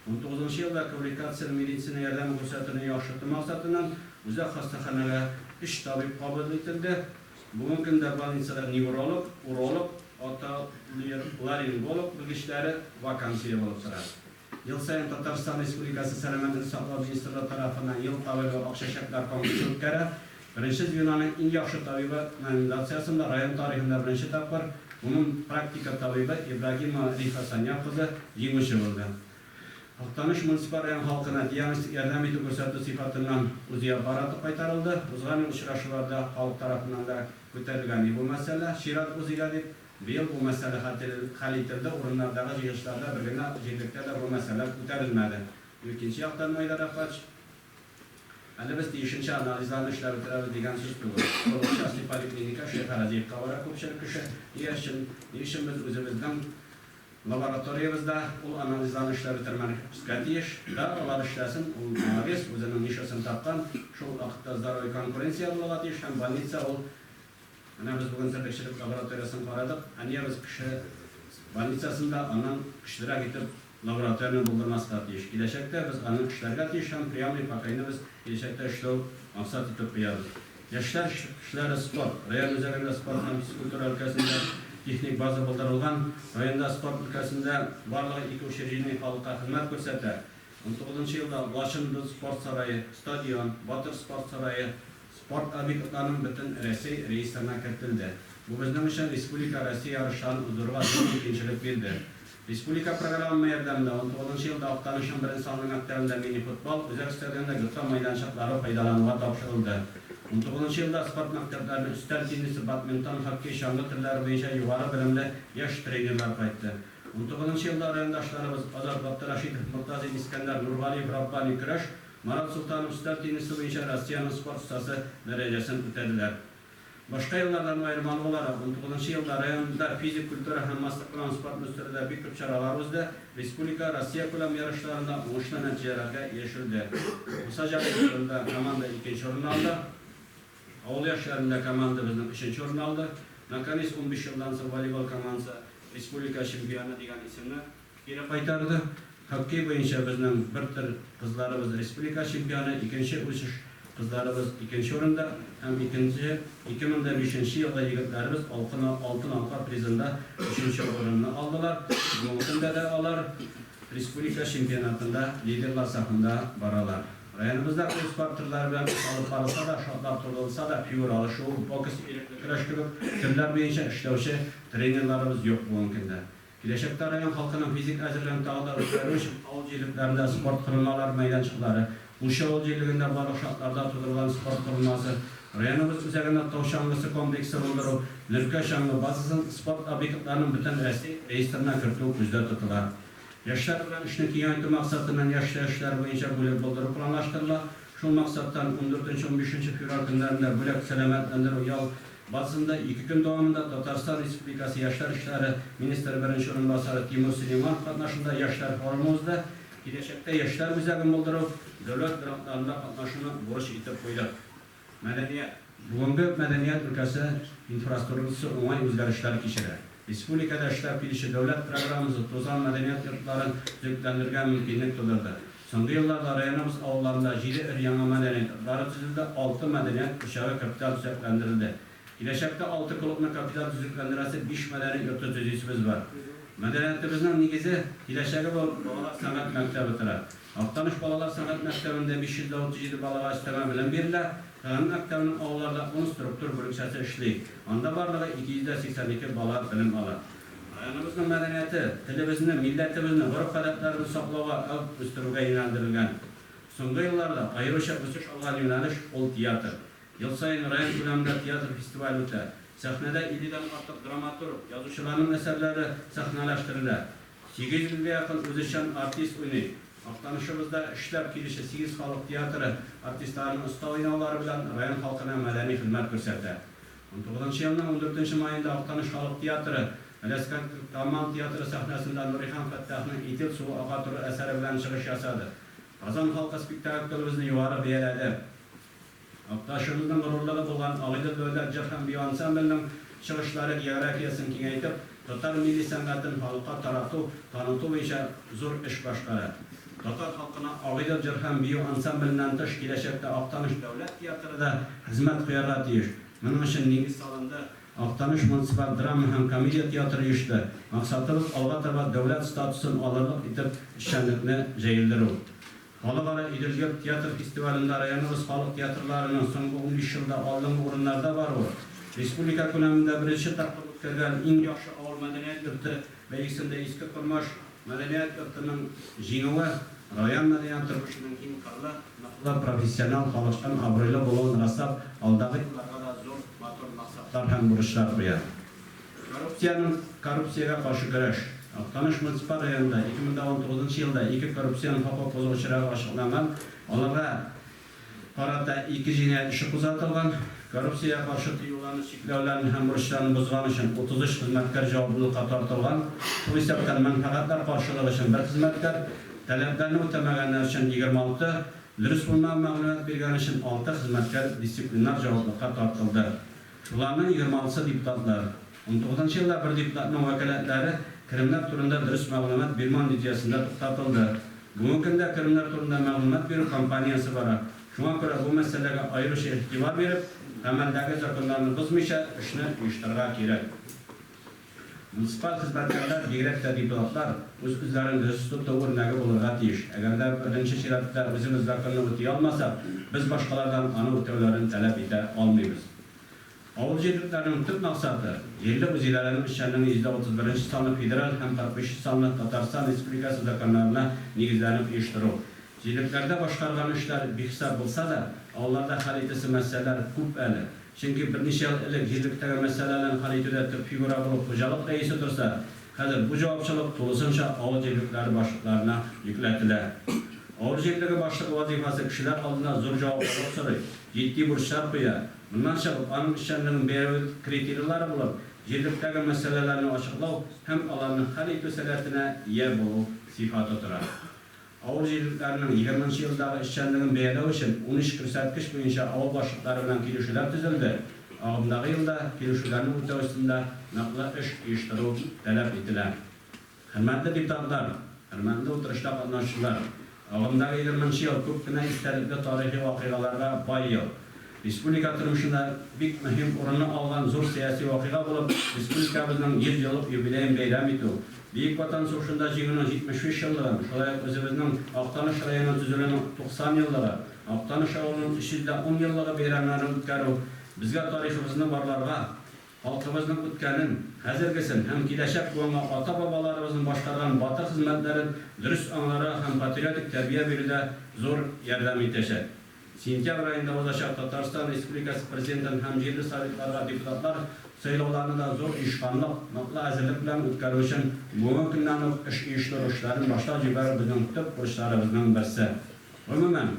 19 елда квалификацияле медицина ярдәме күрсәтүне яхшырту максатыннан үзәк хастаханәгә өч табиб кабул ителде. Бүгенге көндә больницада невролог, уролог, отоларинголог белгечләре вакансия булып тора. Ел саен Татарстан Республикасы Сәламәтлек саклау министрлыгы тарафыннан Ел табибы ак чәчәкләр конкурсы үткәрә. Беренче звеноның иң яхшы табибы номинациясендә район тарихында беренче тапкыр гомум практика табибы Ибрагимова Рифа Саняр кызы җиңүче булды. Актаныш муниципаль район халкына диагностик ярдәм итү күрсәтү сыйфатыннан УЗИ аппараты кайтарылды. Узган ел очрашуларда халык тарафыннан да күтәрелгән и бу мәсьәлә, чират УЗИга дип. Быел бу мәсьәлә хәл ителде, урыннардагы җыелышларда бер генә җирлектә дә бу мәсьәлә күтәрелмәде. Икенче яктан, Айдар Әхвәтч, әле без тиешенчә анализларны эшләп бетерәбез дигән сүз түгел. Шул ук частный поликлиника Шәйхразиевка бара күпчелек кеше. Ни өчен, ни өчен без үзебезнең лабораториябездә ул анализларны эшләп бетермәскә тиеш? Да, алар эшләсен, ул молодец, үзенең нишасын тапкан. Шул вакытта здоровый конкуренция булырга тиеш һәм больница ул. Менә без бүген терлекчелек лабораториясен карадык. Ә нигә без кеше больницасында аннан көчлерәк итеп лабораторияне булдырмаска тиеш? Киләчәктә без аны эшләргә тиеш һәм приемный покойны без киләчәктә эшләү максат итеп куябыз. Яшьләр эшләре спорт. Район үзәгендә спорт һәм физкультура өлкәсендә техник база булдырылган. Районда спорт өлкәсендә барлыгы ике учреждение халыкка хезмәт күрсәтә. 19 елда Лачын спорт сарае, стадион, Батыр спорт сарае, Спорт объектларының бөтен Рәсәй реестрына кертелде. Бу безнең өчен республика Россия ярышларын уздыруга зур мөмкинчелек бирде. Республика программы ярдәмендә 19 елда Актанышның беренче санлы мәктәбендә мини-футбол, үзәк стадионда гөрләү майданчыклары файдалануга тапшырылды. 19 елда спорт мәктәпләренә өстәл теннисы, бадминтон, хоккей, чаңгы төрләре буенча югары белемле яшь тренерлар кайтты. 19 елда райондашларыбыз Азат Габдрәшитов, Мортазин Искәндәр, Нургалиев Раббани көрәш, Марат Солтанов өстәл теннисы буенча Россиянең спорт остасы дәрәҗәсен үтәделәр. Башка еллардан аермалы буларак, 19 елда районда физик культура һәм массакүләм спортны үстерүдә бик күп чаралар узды, республика, Россиякүләм ярышларында уңышлы нәтиҗәләргә ирешелде. Муса Җәлил турында команда икенче урынны алды. Авыл яшьләрендә команда безнең өченче урынны алды. Наконец, 15 елдан соң волейбол командасы республика чемпионы дигән исемне кире кайтарды. Хоккей буенча безнең бер төр кызларыбыз республика чемпионы, икенче үсеш кызларыбыз икенче урында һәм икенче 2005 нче елгы егетләребез Алтын Алтын алка призында өченче урынны алдылар. Бүгенге көндә дә алар республика чемпионатында лидерлар сафында баралар. Районыбызда күп спорт төрләре белән эш алып барылса да, шартлар тудырылса да, фигуралы шуу, бокс, ирекле көрәш кебек төрләр буенча эшләүче тренерларыбыз юк бүгенге көндә. Киләчәктә район халкының физик әзерлеген тагы да үстерү өчен авыл җирлекләрендә спорт корылмалары мәйданчыклары, Пуща авыл җирлегендә барлык шартлар да тудырылган спорт корылмасы, районыбыз үзәгендә тау чаңгысы комплексы булдыру, Нөркә чаңгы базасын спорт объектларының Бөтенрәсәй реестрына кертү күздә тотыла. Яшьләр белән эшне киңәйтү максатыннан яшьләр эшләре буенча бүлек булдыру планлаштырыла. Шул максаттан ундүртенче-унбишенче февраль көннәрендә Бүләк сәламәтләндерү-ял базасында ике көн дәвамында Татарстан Республикасы яшьләр эшләре министры беренче урынбасары Тимур Сөләйманов катнашында яшьләр форумы узды. Киләчәктә яшьләр үзәген булдыру, дәүләт грантларында катнашуны бурыч итеп куйдык. Мәдәният. Бүгенге мәдәният өлкәсе инфраструктурасы уңай үзгәрешләр кичерә. Республикада эшләп килүче дәүләт программасы тузган мәдәният йортларын төзекләндерергә мөмкинлек тудырды. Соңгы елларда районыбыз авылларында җиде өр-яңа мәдәният йортлары төзелде, алты мәдәният учагы капиталь төзекләндерелде. Киләчәктә алты клубны капиталь төзекләндерәсе, биш мәдәният йорты төзисебез бар. Мәдәниятебезнең нигезе, киләчәге булып балалар сәнгать мәктәбе тора. Актаныш балалар сәнгать мәктәбендә 537 балага өстәмә белем бирелә. Сәнгать мәктәбенең авылларда ун структур бүлекчәсе эшли. Анда барлыгы 282 бала белем ала. Районыбызның мәдәнияте, телебезне, милләтебезне, гореф-гадәтләребезне саклауга, әү үстерүгә юнәлдерелгән. Соңгы елларда аеруча үсеш алган юнәлеш, ул театр. Ел саен район күләмендә театр фестивале үтә. Сәхнәдә 50 дән артык драматург, язучыларның әсәрләре сәхнәләштерелә. 800 гә якын үзешчән артист уйный. Актанышыбызда эшләп килүче сигез халык театры артистларының оста уйнаулары белән район халкына мәдәни хезмәт күрсәтә. Унтугызынчы елның ундүртенче маенда Актаныш халык театры Галәскар Камал театры сәхнәсендә Нурихан Фәттахның Идел суы ага торыр әсәре белән чыгыш ясады. Казан халкы спектаклебезне югары бәяләде. Акташыбызның горурлыгы булган Агыйдел дәүләт җыр һәм бию ансамбленең чыгышлары географиясен киңәйтеп, татар милли сәнгатен халыкка тарату, таныту буенча зур эш башкара. Татар халкына Агыйдел җыр һәм бию ансамбленнән тыш киләчәктә Актаныш дәүләт театры да хезмәт куярга тиеш. Моның өчен нигез салынды, Актаныш муниципаль драма һәм комедия театры оешты. Максатыбыз, алга таба дәүләт статусын алырлык итеп эшчәнлекне җәелдерү. Халыкара Идел-йорт театр фестивалендә районыбыз халык театрларының соңгы 15 елда алдынгы урыннарда баруы, республика күләмендә беренче тапкыр үткәргән Иң яхшы авыл мәдәният йорты бәйгесендә Иске Кормаш мәдәният йортының җиңүе район мәдәният тормышының киң кырлы, ныклы, профессионал, халыкчан, абруйлы булуын раслап, алдагы елларга да зур, матур максатлар һәм бурычлар куя. Коррупциянең коррупциягә каршы көрәш. Актаныш муниципаль районында 2019 нчы елда ике коррупцион хокук бозу очрагы ачыкланган, аларга карата ике җинаять эше кузгатылган. Коррупциягә каршы тыюларны, чикләүләрне һәм бурычларны бозган өчен 33 хезмәткәр җаваплылыкка тартылган, шул исәптән мәнфәгатьләр каршылыгы өчен бер хезмәткәр, таләпләрне үтәмәгәннәр өчен 26, дөрес булмаган мәгълүмат биргән өчен алты хезмәткәр дисциплинар җаваплыкка тартылды. Шуларның егерме алтысы депутатлар. Унтугызынчы елда бер депутатның вәкаләтләре керемнәр турында дөрес мәгълүмат бирмәү нәтиҗәсендә туктатылды. Бүгенге көндә керемнәр турында мәгълүмат бирү кампаниясе бара. Шуңа күрә бу мәсьәләгә аеруча игътибар биреп, гамәлдәге законнарны бозмыйча эшне оештырырга кирәк. Муниципаль хезмәткәрләр, бигрәк тә депутатлар, үз-үзләрен дөрес тоту үрнәге булырга тиеш. Әгәр дә беренче чиратта үзебез законны үти алмасак, без башкалардан аны үтәүләрен таләп итә алмыйбыз. Авыл җирлекләренең төп максаты, җирле үзидарәнең эшчәнлеген 131 нче санлы федераль һәм 45 нче санлы Татарстан Республикасы законнарына нигезләнеп оештыру. Җирлекләрдә башкарган эшләр бихисап булса да, авылларда хәл итәсе мәсьәләләр күп әле. Чөнки берничә ел элек җирлектәге мәсьәләләрне хәл итүдә төп фигура булып хуҗалык рәисе торса, хәзер бу җавапчылык тулысынча авыл җирлекләре башлыкларына йөкләтелә. Авыл җирлеге башлыгы вазыйфасы кешеләр алдында зур җаваплылык сорый, җитди бурычлар куя. Моннан чыгып, аның эшчәнлеген бәяләү критерийлары булып, җирлектәге мәсьәләләрне ачыклау һәм аларны хәл итү сәләтенә ия булу сыйфаты тора. Авыл җирлекләренең егерменче елдагы эшчәнлеген бәяләү өчен унөч күрсәткеч буенча авыл башлыклары белән килешүләр төзелде, агымдагы елда килешүләрне үтәү өстендә ныклы эш оештыру таләп ителә. Хөрмәтле депутатлар, хөрмәтле утырышта катнашучылар! Агымдагы егерменче ел күп кенә истәлекле тарихи вакыйгаларга бай ел. Республика тормышында бик мөһим урынны алган зур сәяси вакыйга булып республикабызның 100 еллык юбилеен бәйрәм итү, Бөек Ватан сугышында Җиңүнең 75 еллыгын, шулай ук үзебезнең Актаныш районы төзелүнең 90 еллыгы, Актаныш авылының 310 еллыгы бәйрәмнәрен үткәрү безгә тарихыбызны барларга, халкыбызның үткәнен, хәзергесен һәм киләчәк буынга ата-бабаларыбызның башкарган батыр хезмәтләрен дөрес аңларга һәм патриотик тәрбия бирүдә зур ярдәм итәчәк. Сентябрь аенда узачак Татарстан Республикасы Президентын һәм җирле советларга депутатлар сайлауларны да зур оешканлык, ныклы әзерлек белән үткәрү өчен бүгенге көннән үк эш оештыру эшләрен башлап җибәрү безнең төп бурычларыбызның берсе. Гомумән,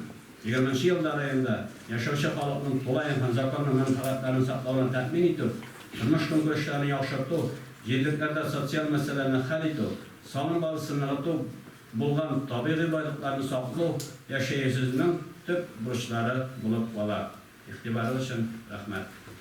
егерменче елда районда яшәүче халыкның тулаем һәм законлы мәнфәгатьләрен саклауны тәэмин итү, тормыш-көнкүрешләрен яхшырту, җирлекләрдә социаль мәсьәләләрне хәл итү, салым базасын ныгыту, булган табигый байлыкларны саклау яшәешебезнең төп бурычлары булып кала. Игътибарыгыз өчен рәхмәт.